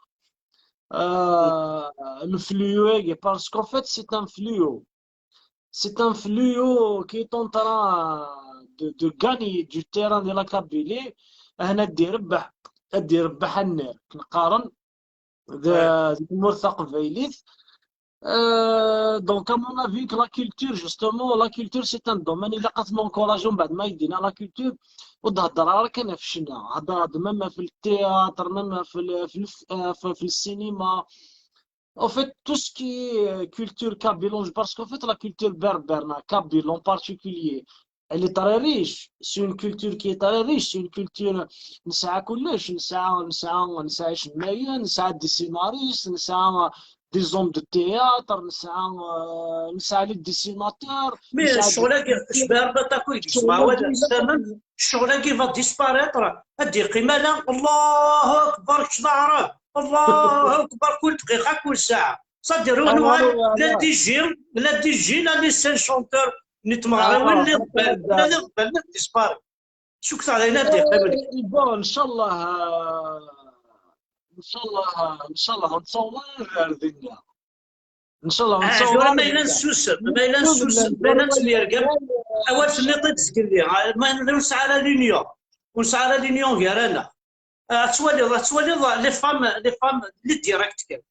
euh, le fléau, parce qu'en fait, c'est un fléau. C'est un fléau qui est en train de, de gagner du terrain de la Kabylie. Hna ad d-irebbeḥ, ad d-irebbeḥ annar, neqqaren, d, di tmurt taqbaylit. Euh, donc, à mon avis, que la culture, justement, la culture, c'est un domaine, il a encouragé, بعد ما يدينا la culture, ur d-hedder ara kan ɣef ccna, hedder même في le théâtre, même في le, في le, euh, في, في le cinéma. En fait, tout ce qui est, euh, culture kabyle, parce qu'en fait, la culture berbère, la kabyle en particulier, elle est très riche. C'est une culture qui est très riche. C'est une culture, نسعى كلش، نسعى، نسعى، نسعى شماية، نسعى des scénaristes, نسعى des hommes de théâtre, نسعى، آه، نسعى les dessinateurs, mais نسعى ccɣel-agi, ccɣel-agi va disparaître, ad d-yeqqim ala Allahu Akbar, kečč d Aɛrab, Allahu Akbar, kul dqiqa, kul saɛa. C'est-à-dire, la D J, la D J, la les seuls chanteurs n tmeɣriwin, la d-iqbal, la d-iqbal, la d-disparaître. Cukkteɣ d ayen ad d-yeqqimen. Bon, ncallah, ncallah, ncallah ad nessaweḍ ar dinna. Ncallah ad nessaweḍ. Ma yella nessusem, ma yella nessusem, ma yella nettemyergam, awal tenniḍ-t-id zgelli, ma ur nesɛi ara l'union, ur nesɛi ara l'union gar-aneɣ. Ad twaliḍ, ad twaliḍ les femmes, les femmes, les directs kan.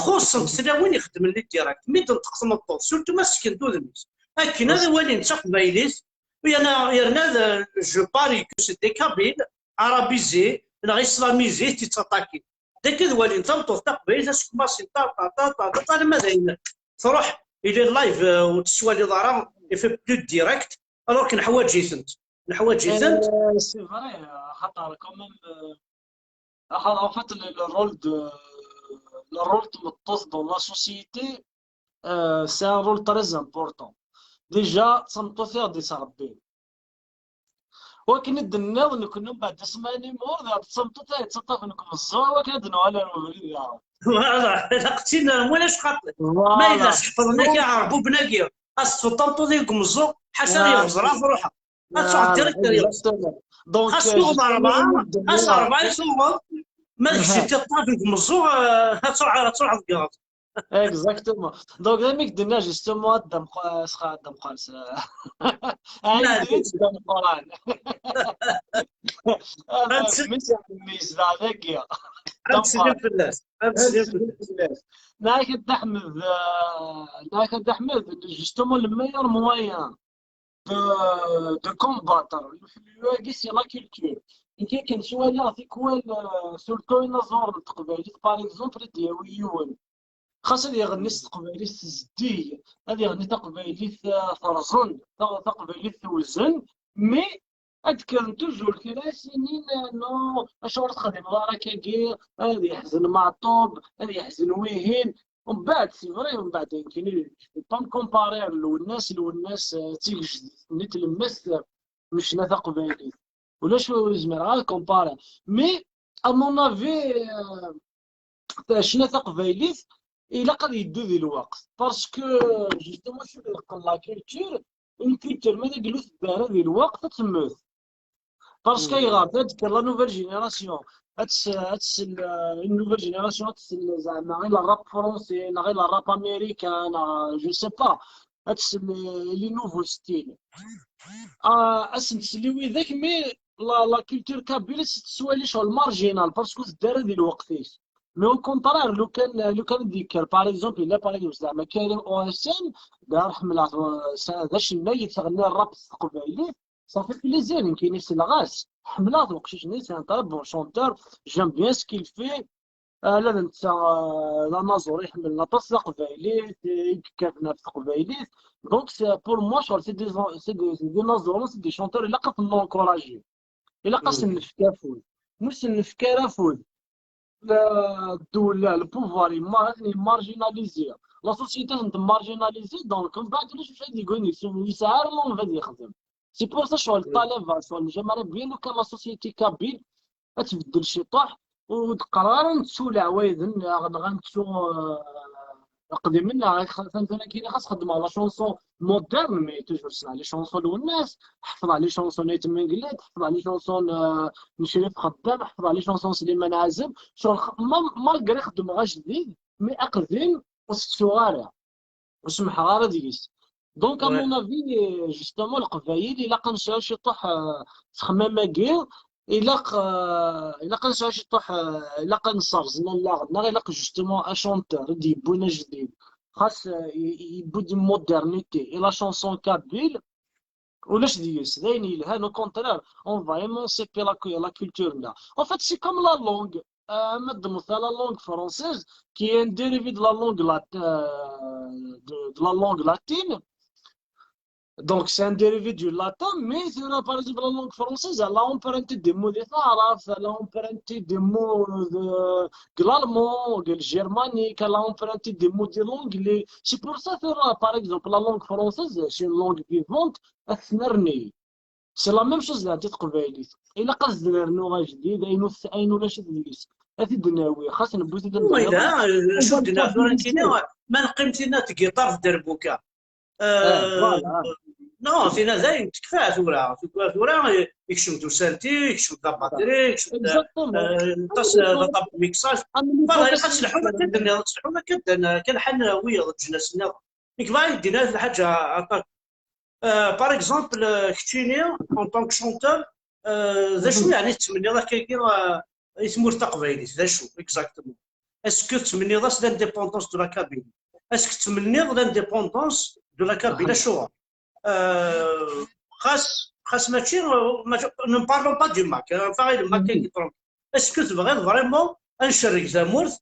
Xuṣṣent tlawin ixeddmen les directs. Mi d-tenṭeq tmeṭṭut, surtout ma sseknent udem-is. Akken ad walint taqbaylit, yerna, yerna d, je parie que c'est des Kabyles, arabisés, neɣ islamisés, i tt-ittaṭakin. D akka ad walint tameṭṭut taqbaylit, asegmas, ta, ta, ta, ta, ta, alamma d ayen truḥ, il est live, euh, ur tettwaliḍ ara, il fait plus de direct, alors que neḥwaǧ-itent. Neḥwaǧ-itent. Euh, c'est vrai, euh, xaṭer quand même, euh, en fait, le, le rôle de, le rôle n tmeṭṭut dans la société, euh, c'est un rôle très important. Déjà, d tameṭṭut i ɣ-d-ittṛebbin. Wakken i d-tenniḍ, nekkni mbeɛd asma n imur, d tameṭṭut ay yettaṭṭafen deg umeẓẓuɣ, wakken ad d-nuɣal ar ubrid daɣen. Voilà, ilaq-tt-in, walac xaṭi. Ma yella sḥefḍen-ak iɛerbuben-agi, ad teṭṭfeḍ tameṭṭut deg umeẓẓuɣ, ḥaca ad yeɣẓer, ad truḥeḍ. Ad truḥeḍ direct, ad yeɣẓer. Donc, xas tuɣeḍ rebɛa, xas rebɛa i tuɣeḍ, ma d kečč i t-iṭṭafen deg umeẓẓuɣ, eh, ad truḥ-, ad truḥeḍ deg yiɣeẓer. Exactement. Donc, d amek d-tenna, justement, ad d-amqu-, asxa ad d-amqu-, s-, ɛid d ameqqran. Ad s-, mi s-, mi yezdeɣ dagi. Ad d-slim fell-as. Ad d-slim fell-as. Nɛak a Dda Ḥmed, euh, nɛak a Dda Ḥmed, justement, le meilleur moyen de, de combattre le flux-agi, c'est la culture. Nekk akken ttwaliɣ tikwal, euh, surtout inaẓuren n teqbaylit, par exemple, ad d-yawi yiwen. Xas ad iɣenni s teqbaylit tezdig, ad iɣenni taqbaylit, euh, terẓen, ta-, taqbaylit tewzen, mais ad d-kkren toujours kra ad s-inin, euh, non, acuɣer ur texdimeḍ ara akkagi, ad yeḥzen Meɛṭub, ad yeḥzen wihin. Mbeɛd, c'est vrai, mbeɛd, nekkini, je peux pas me comparer ar Lwennas, Lwennas, euh, d tigejdit-nni n tlemmast, euh, n ccna taqbaylit. Ulac ur zmireɣ ad comparer. Mais, à mon avis, euh, ccna taqbaylit, ilaq ad yeddu di lweqt. Parce que, justement, acu d ileqqen la culture, une culture, ma d aglu tedda ara di lweqt, ad temmet. Parce que ayɣer, ad d-tekker la nouvelle génération, ad tes-, ad tsel, euh, une nouvelle génération, ad tsel, zeɛma, i le rap français, neɣ i le rap américain, neɣ, je sais pas, ad tsel, euh, les nouveaux styles. Ah, ad sen-tsel i widak, mais la, la culture kabyle, ad tt-tettwali ccɣel marginal, parce que ur tedda ara di lweqt-is. Mais au contraire, lukan, lukan ad d-yekker, par exemple, yella, par exemple, zeɛma Karim O S N, d ar ḥemmleɣ, euh, d acennay yettɣenni rap s teqbaylit, ça fait plaisir, nekkini selleɣ-as, ḥemmleɣ-t uqcic-nni, c'est un très bon chanteur, j'aime bien ce qu'il fait. Ala d netta, euh, d anaẓur iḥemmlen aṭas taqbaylit, i yekkaten ɣef teqbaylit. Donc, c'est, pour moi, ccɣel, c'est des, c'est des, c'est des inaẓuren, c'est des chanteurs, ilaq ad ten-nencourager. Ilaq ad sen-nefk afud. Ma ur sen-nefk ara afud, la, ddula, le pouvoir, yemma-, ad ten-yemmarginaliser. La société ad ten-temmarginaliser, donc, mbeɛd ulac acu ad yegguni, yesɛa ara l'envie ad yexdem. C'est pour ça, ccɣel ṭṭalaba, ccɣel lǧameɛ, bien que la société kabyle ad tbeddel ciṭuḥ, ur d-qqareɣ ara nettu leɛwayed-nneɣ, neɣ ad nettu, euh, iqdimen-nneɣ, xas, xas, xas xeddmeɣ la chanson moderne, mais toujours ssneɣ les chansons n Lwennas, ḥeffḍeɣ les chansons n Ayt Mengellat, ḥeffḍeɣ les chansons n, euh, n Crif Xeddam, ḥeffḍeɣ les chansons n Sliman Ɛazem, ccɣel, ma, malgré xeddmeɣ ajdid, mais aqdim ur s-ttuɣ ara. Ur semmḥeɣ ara deg-s. Donc, à mon avis, euh, justement, Leqbayel, ilaq ad nesɛu ciṭuḥ, euh, ttexmam-agi, ilaq, euh, ilaq ad nesɛu ciṭuḥ, euh, ilaq ad nserẓen allaɣ-nneɣ, ilaq justement achanteur i d-yewwin ajdid. Xas, euh, i, i, yewwi-d une modernité, et la chanson kabyle, ulac deg-s, d ayen yelhan, au contraire, on va émanciper la cu-, la culture-nneɣ. En fait, c'est comme la langue. Euh, ma d-nemmut la langue française, qui est un dérivé de la langue lat-, euh, de, de la langue latine. Donc, c'est un dérivé du latin, mais c'est là, par exemple, la langue française, elle a emprunté des mots de l'arabe, elle a emprunté des mots de, de l'allemand, de le germanique, elle a emprunté des mots de l'anglais. C'est pour ça que, là, par exemple, la langue française, c'est une langue vivante, ad tennerni. C'est la même chose daɣen di teqbaylit. Ilaq ad s-d-nernu ajdid, ayen ur t-, ayen ulac deg-s. Ad t-id-nawi, xas newwi-t-id anda nniḍen. Acu d-nniɣ tura nekkini, ma neqqim tinna tgiṭart d derbuka. Euh, voilà. Non, tinna dayen tekfa tura. Tura, tura, eh, ikcem-d usanti, ikcem-d la batterie, ikcem-d, exactement, euh, aṭas, euh, la table de mixage. Voilà, ilaq ad telḥum akka d-nniḍen, ad telḥum akka d-nniḍen, kan ḥan wiyaḍ leǧnas-nniḍen. Nekk bɣiɣ ad d-iniɣ lḥaǧa aṭak. Euh, par exemple, euh, keččini, en tant que chanteur, euh, d acu yeɛni tettmenniḍ akkagi, euh, i tmurt taqbaylit? D acu, exactement? Est-ce que tettmenniḍ-as l'indépendance de la Kabylie? Est-ce que tettmenniḍ l'indépendance de la Kabylie? Acuɣer? Euh, xas, xas mačči, euh, mačči, ne parlons pas du Mac, hein, enfin, le Mac, est-ce que tebɣiḍ vraiment ad ncerreg tamurt,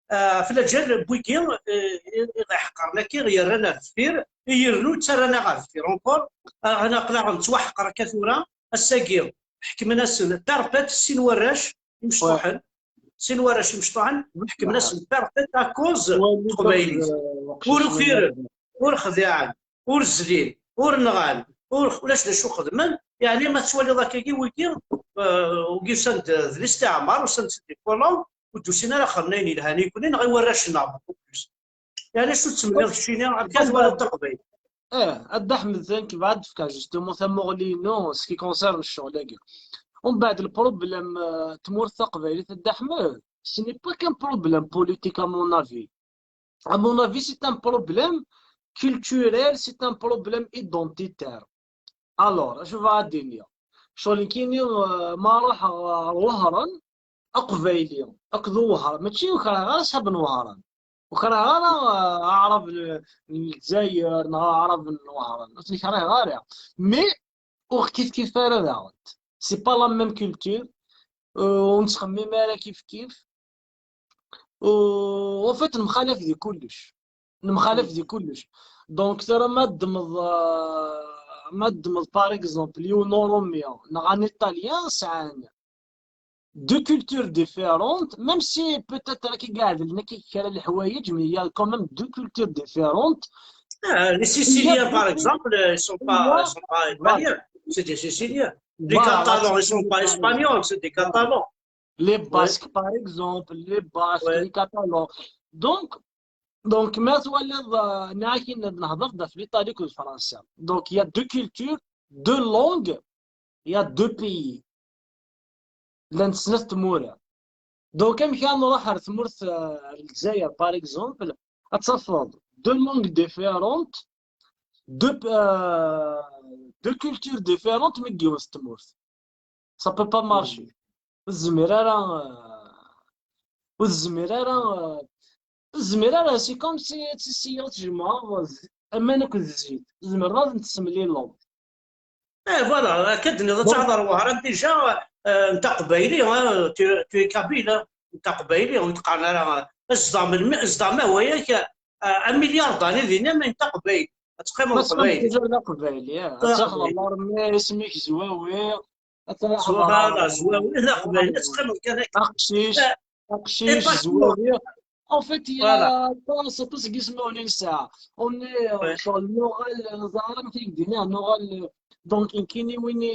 ah, ɣef laǧal n wigi, eh, i, i ɣ-iḥeqqren akka, i ɣ-yerran ar deffir, i yernu ttarran-aɣ ar deffir encore, ah, aql-aɣ nettwaḥeqqer akka tura, ass-agi ḥekmen-asen tarpet sin warrac imecṭuḥen, Sin warrac imecṭuḥen ḥekmen-asen perfect à cause n teqbaylit. Ur ukiren, ur xdiɛen, ur zlin, ur nɣan, ur ulac d acu xedmen. Yeɛni ma tettwaliḍ akkagi, wigi, eh, wigi usan-d d listiɛmar, usan-d seg les colons, ur d-usin ara xedmen ayen yelhan i nekkni neɣ i warrac-nneɣ beaucoup plus. Yeɛni acu tettmenniḍ keččini akka twalaḍ taqbaylit? Eh, a Dda Ḥmed, nekk bɣiɣ ad d-fkeɣ justement tamuɣli-inu en ce qui concerne ccɣel-agi. Umbeɛd, le problème, eh, n tmurt taqbaylit, a Dda Ḥmed, ce n'est pas qu'un problème politique, à mon avis. À mon avis, c'est un problème culturel, c'est un problème identitaire. Alors, acu bɣiɣ ad d-iniɣ? Ccɣel nekkini, eh, ma ruḥeɣ ɣer Wehran, aqbayli akked uwehran, mačči ur kerheɣ ara ṣṣḥab n Wehran, ur kerheɣ ara, eh, aɛrab n, n Lezzayer neɣ aɛrab n Wehran, ur ten-kriheɣ ara. Mais ur ɣ-kifkif ara daɣen. C'est pas la même culture. Euh, ur nettxemmim ara kifkif. Euh, en fait, nemxalaf di kullec. Nemxalaf di kullec. Donc, tura ma ddmeḍ, euh, ma ddmeḍ, par exemple, yiwen Uṛumi neɣ un Italien, sɛan deux cultures différentes, même si peut-être akka iɛedlen akka kra n leḥwayeǧ, mais il y a quand même deux cultures différentes. Ah, les Siciliens, par exemple, euh, ils sont pas, ils sont pas italiens, c'est des Siciliens. Les Catalans, ils sont pas espagnols, c'est des Catalans. Les Basques, par exemple, les Basques, les Catalans. Donc, donc, ma twaliḍ, euh, nniɣ-ak-in ad nehḍer ɣef l'Italie akked Fransa. Donc, il y a deux cultures, deux langues, il y a deux pays. Llant snat tmura. Donc, amek ara nruḥ ar tmurt, euh, ar Lezzayer, par exemple, ad tafeḍ deux langues différentes, deux, euh, deux cultures différentes, mi deg yiwet tmurt. Ça peut pas marcher. Ur tezmir ara, euh, ur tezmir ara, euh, ur tezmir ara, c'est comme si ad tessiyeḍ ad tjemɛeḍ aman akked zzit. Tzemreḍ ad ten-tessemlileḍ. Eh, voilà, akka d-tenniḍ, ad taɣeḍ ar Wehran déjà, euh, n taqbayli, hein, tu, tu es kabyle, hein, n taqbayli, ur d-qqaren ara, euh, zdaɣ melmi, zdaɣ ma hwayak, euh, un milliard d'années dinna, mais n taqbayli. Ad teqqimeḍ d aqbayli. Ad taxeḍ ɣer mmi, isem-ik Zwawi, ad truḥeḍ ɣer Zwawi, d aqbayli, ad teqqimeḍ kan akka. Aqcic, eh, aqcic, Zwawi. En fait, il y a pas aṭas n yismawen i nesɛa. On est, euh, ccɣel nuɣal, euh, ẓer amek i k-d-iniɣ, nuɣal, euh, donc, nekkini win i,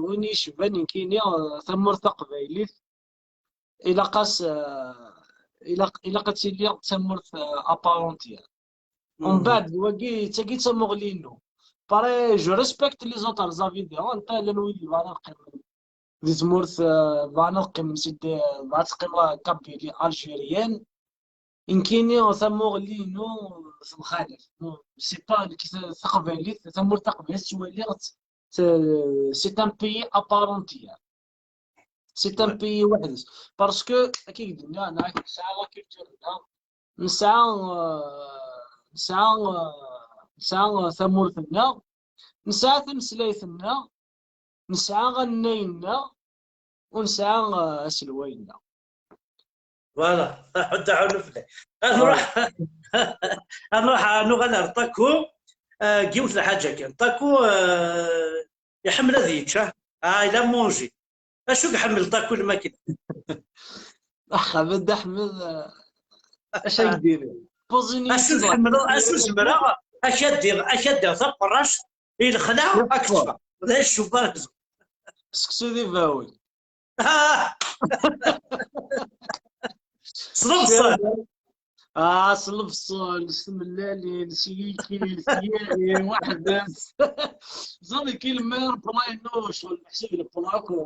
win i icban nekkini, euh, tamurt taqbaylit, ilaq-as, euh, ilaq, ilaq ad tili d tamurt, euh, à part entière. Umbeɛd, d wagi, d tagi d tamuɣli-inu. Pareil, je respecte les autres avis des gens, anta llan wid yebɣan ad qqimen di tmurt, euh, bɣan ad qqimen si d-, bɣan ad qqimen Kabylie, Algérienne. Nekkini tamuɣli-inu temxalaf. C'est pas nekk ta-, taqbaylit, tamurt taqbaylit ttwaliɣ-tt, t-, c'est un pays à part entière. C'est un pays weḥd-s. Parce que, akka i d-nniɣ, nesɛa la culture-nneɣ, nesɛa, euh, nesɛa, euh, nesɛa, euh, tamurt-nneɣ, nesɛa tameslayt-nneɣ, nesɛa annay-nneɣ, u nesɛa, uh, aselway-nneɣ. Voilà, ḥudd aɛunu fell-ak. Ad nruḥ, ad nruḥ, ad nuɣal ar Taku, uh, deg yiwet n lḥaǧa kan. Taku, uh, iḥemmel ad yečč, ah, ah, il a mangé. Acu i iḥemmel Taku lmakla? Ax, Abed Ḥmed, uh, acu ay d-iri? Acu tḥemmleḍ, acu zemreɣ, akaddiɣ, akaddiɣ taferract, i lexla, ad k-ṭṭfeɣ. D acu bara. Seksu d ibawen. Ah! S lebṣel. Ah, s lebṣel, s tmellalin, s yikil, s yiɣi, weḥd-s. Ẓer, yikil, mer plat-inu, ccɣel meḥsub le plat que,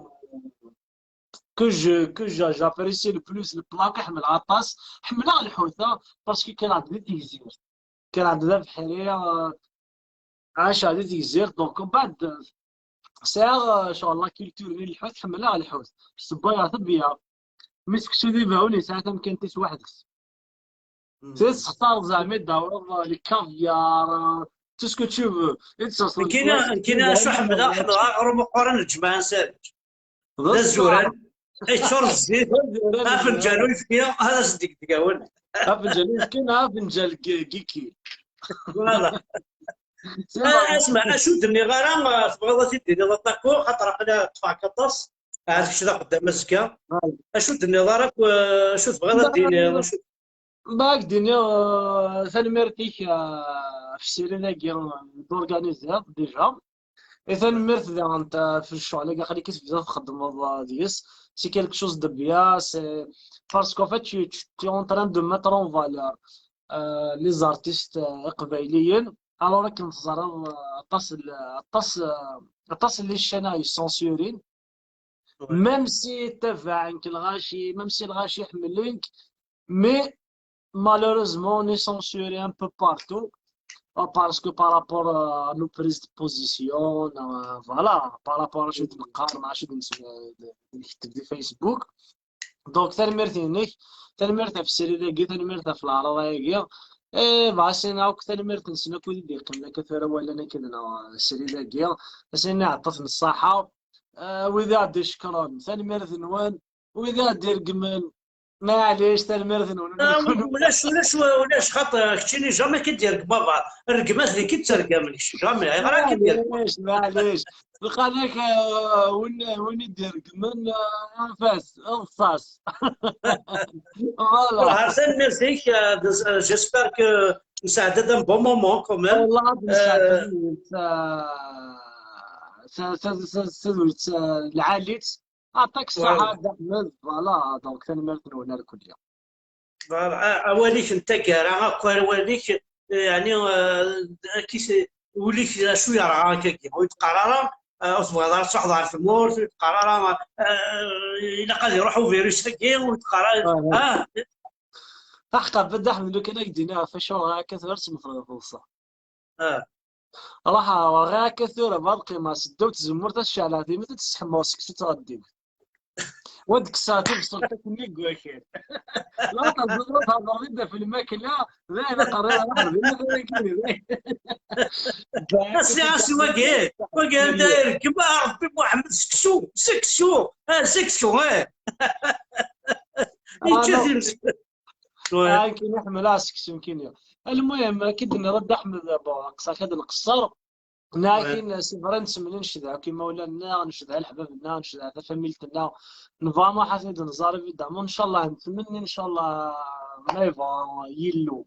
que je, que je, j'apprécie le plus, le plat que ḥemmleɣ aṭas. Ḥemmleɣ lḥut-a, parce que kkreɣ-d di Tegzirt. Kkreɣ-d d abeḥri, euh, ɛaceɣ di Tegzirt, donc, mbeɛd, euh, sɛiɣ, euh, ccɣel la culture n lḥut, ḥemmleɣ lḥut. Ssewwayeɣ tebyirt. Mi seksu d ibawen yesɛa tamkant-is weḥd-s. Tessextareḍ zeɛma i d-tawiḍ, euh, le caviar, euh, tout ce que tu veux. I tessextareḍ. Nekkini, nekkini acu ḥemmleɣ, ḥemmleɣ aɣrum uqquren n lǧemɛa n Sareg. D azuran, yeččur d zzit, afenǧal uyefki, ad as-d-degdgawen. Afenǧal uyefki neɣ afenǧal n yikil. Voilà. Ah, asma, acu d-nniɣ ara, ah, tebɣiḍ ad t-id-tiniḍ a Taku, xaṭer aql-i ṭṭfeɣ-k aṭas. Ahat kečč d axeddam azekka. Acu d-tenniḍ ara akk, eh, acu tebɣiḍ ad d-tiniḍ? Acu... Bɣiɣ ad d-iniɣ, eh, tanemmirt-ik, eh, ɣef ssiri-agi, eh, d-organiziḍ déjà. Et tanemmirt daɣen, eh, ɣef ccɣel-agi, aql-ik tebdiḍ txeddmeḍ, eh, deg-s. C'est quelque chose de bien, c'est parce qu'en fait, tu, tu, tu es en train de mettre en valeur, euh, les artistes, euh, iqbayliyen. Alors akken teẓriḍ, euh, aṭas n, aṭas, euh, aṭas n les chaînes i yessensurin. Même si ttabaɛen-k lɣaci, même si lɣaci ḥemmlen-k, mais malheureusement on est censuré un peu partout. Oh, parce que par rapport, euh, à nos prises de position, euh, voilà, par rapport à acu d-neqqar, neɣ acu d-nketteb di Facebook. Donc tanemmirt-inek, tanemmirt ɣef ssiri-agi, tanemmirt ɣef leɛraḍa-agi. Eh, bɣa sin akk tanemmirt-nsen akk wid i d-yeqqimen akka tura walan akka d-neɣ ssiri-agi. Asin iɛeṭṭet n ṣṣaḥa. Eh, wid i ɣ-d-icekkren, tanemmirt-nwen. Wid i ɣ-d-iregmen, maɛlic, tanemmirt-nwen. Ah, ulac, ulac, ulac, xaṭer keččini jamais k-id-yergem baba. Rregmat d nekk i d-tergam, kečč jamais. Ayɣer ara k-id-yergem? Maɛlic, maɛlic. Lqanak, eh, win, win i d-iregmen, eh, anef-as, ḍṣas. Voilà. Tanemmirt-ik, eh, j'espère que nesɛedda-d un bon moment quand même. Wallah, ad nesɛedda, eh, tadwilt, eh, lɛali-tt. Aṭak ṣṣaḥa a Dda Ḥmed, voilà, donc tanemmirt-nwen ar kulli. Voilà, a-, awal-ik n taggara, akk awal-ik, eh, yeɛni, eh, akis, ul-ik d acu yerɣa akkagi, ur yi-d-qqar ara, eh, ur tebɣiḍ ara ad truḥeḍ ɣer tmurt, ur yi-d-qqar ara, eh, ilaq ad iruḥ uvirus-agi, ur yi-d-qqar ara, ah. Aḥeqqa, a Dda Ḥmed, lukan ad k-d-iniɣ ɣef acu ɣer akka tura temmteḍ ɣef uḍsa. Ah. Ruḥ, ruḥ akka tura, bad qima, s ddaw tzemmurt, ad ceɛleɣ timet, ad tesseḥmuɣ seksu d tɣeddiwt. Wa d-kkseɣ tibṣelt akkenni deg wakal. La teẓriḍ, thedreḍ-d ɣef lmakla, d ayen aqerri ara ḥerbineɣ tura kini. Asi, asi, wagi, wagi, anda irekkeb, ah, Rebbi Muḥemmed, seksu, seksu, ah, seksu, eh. Yečča times. Akken iḥemmel aseksu, akken. Almuhim, akken d-nniḍ a Dda Ḥmed, bon, aqsa-k ad nqeṣṣer. Neɣ akken, c'est vrai, nettemlil, necdeɛ akk imawlan-nneɣ, necdeɛ leḥbab-nneɣ, necdeɛ tafamilt-nneɣ. Nebɣa ma ḥafi d-nẓer, évidemment, ncallah, nettmenni, ncallah, ma yebɣa Yillu.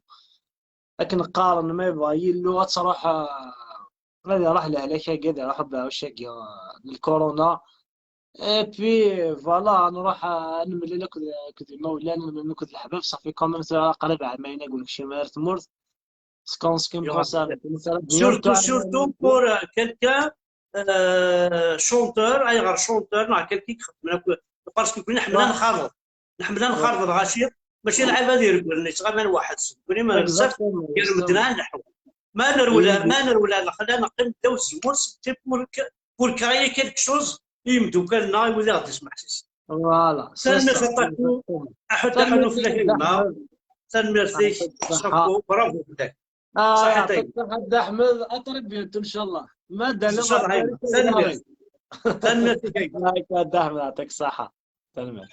Akken qqaren, ma yebɣa Yillu, ad truḥ, eh, ad iruḥ lehlak-agi, ad iruḥ ubeɛɛuc-agi, eh, n lkuruna. Et puis, voilà, nruḥ, eh, ad nemlil akked, akked imawlan, ad nemlil akked leḥbab, ça fait quand même tura qrib ɛamayen ur nekcim ara ar tmurt. Ce qui me concerne. Surtout, surtout pour, euh, quelqu'un, euh, chanteur, ayɣer chanteur, neɣ quelqu'un i ixeddmen akk, parce que neḥemmel ad nxaḍer. Neḥemmel ad nxaḍer lɣaci, mačči lɛib ad iregglen, yettɣaman waḥed seg win ma nebsaf, gar medden ad nleḥḥu. Ma nerwel, ma nerwel ar lexla, neqqim ddaw tzemmurt, c'est pour, pour créer quelque chose i yimeddukal-nneɣ, i wid i ɣ-d-ismeḥsisen. Voilà. Tanemmirt a Ṭaku, aḥud aḥanu fell-ak a gma. Tanemmirt-ik, chapeau, bravo fell-ak. Ṣaḥit a gma. Dda Ḥmed, à très bientôt, ncallah. Ma d-ala. Tanemmirt. Tanemmirt-ik a gma. A Dda Ḥmed, yeɛṭik ṣṣaḥa. Tanemmirt.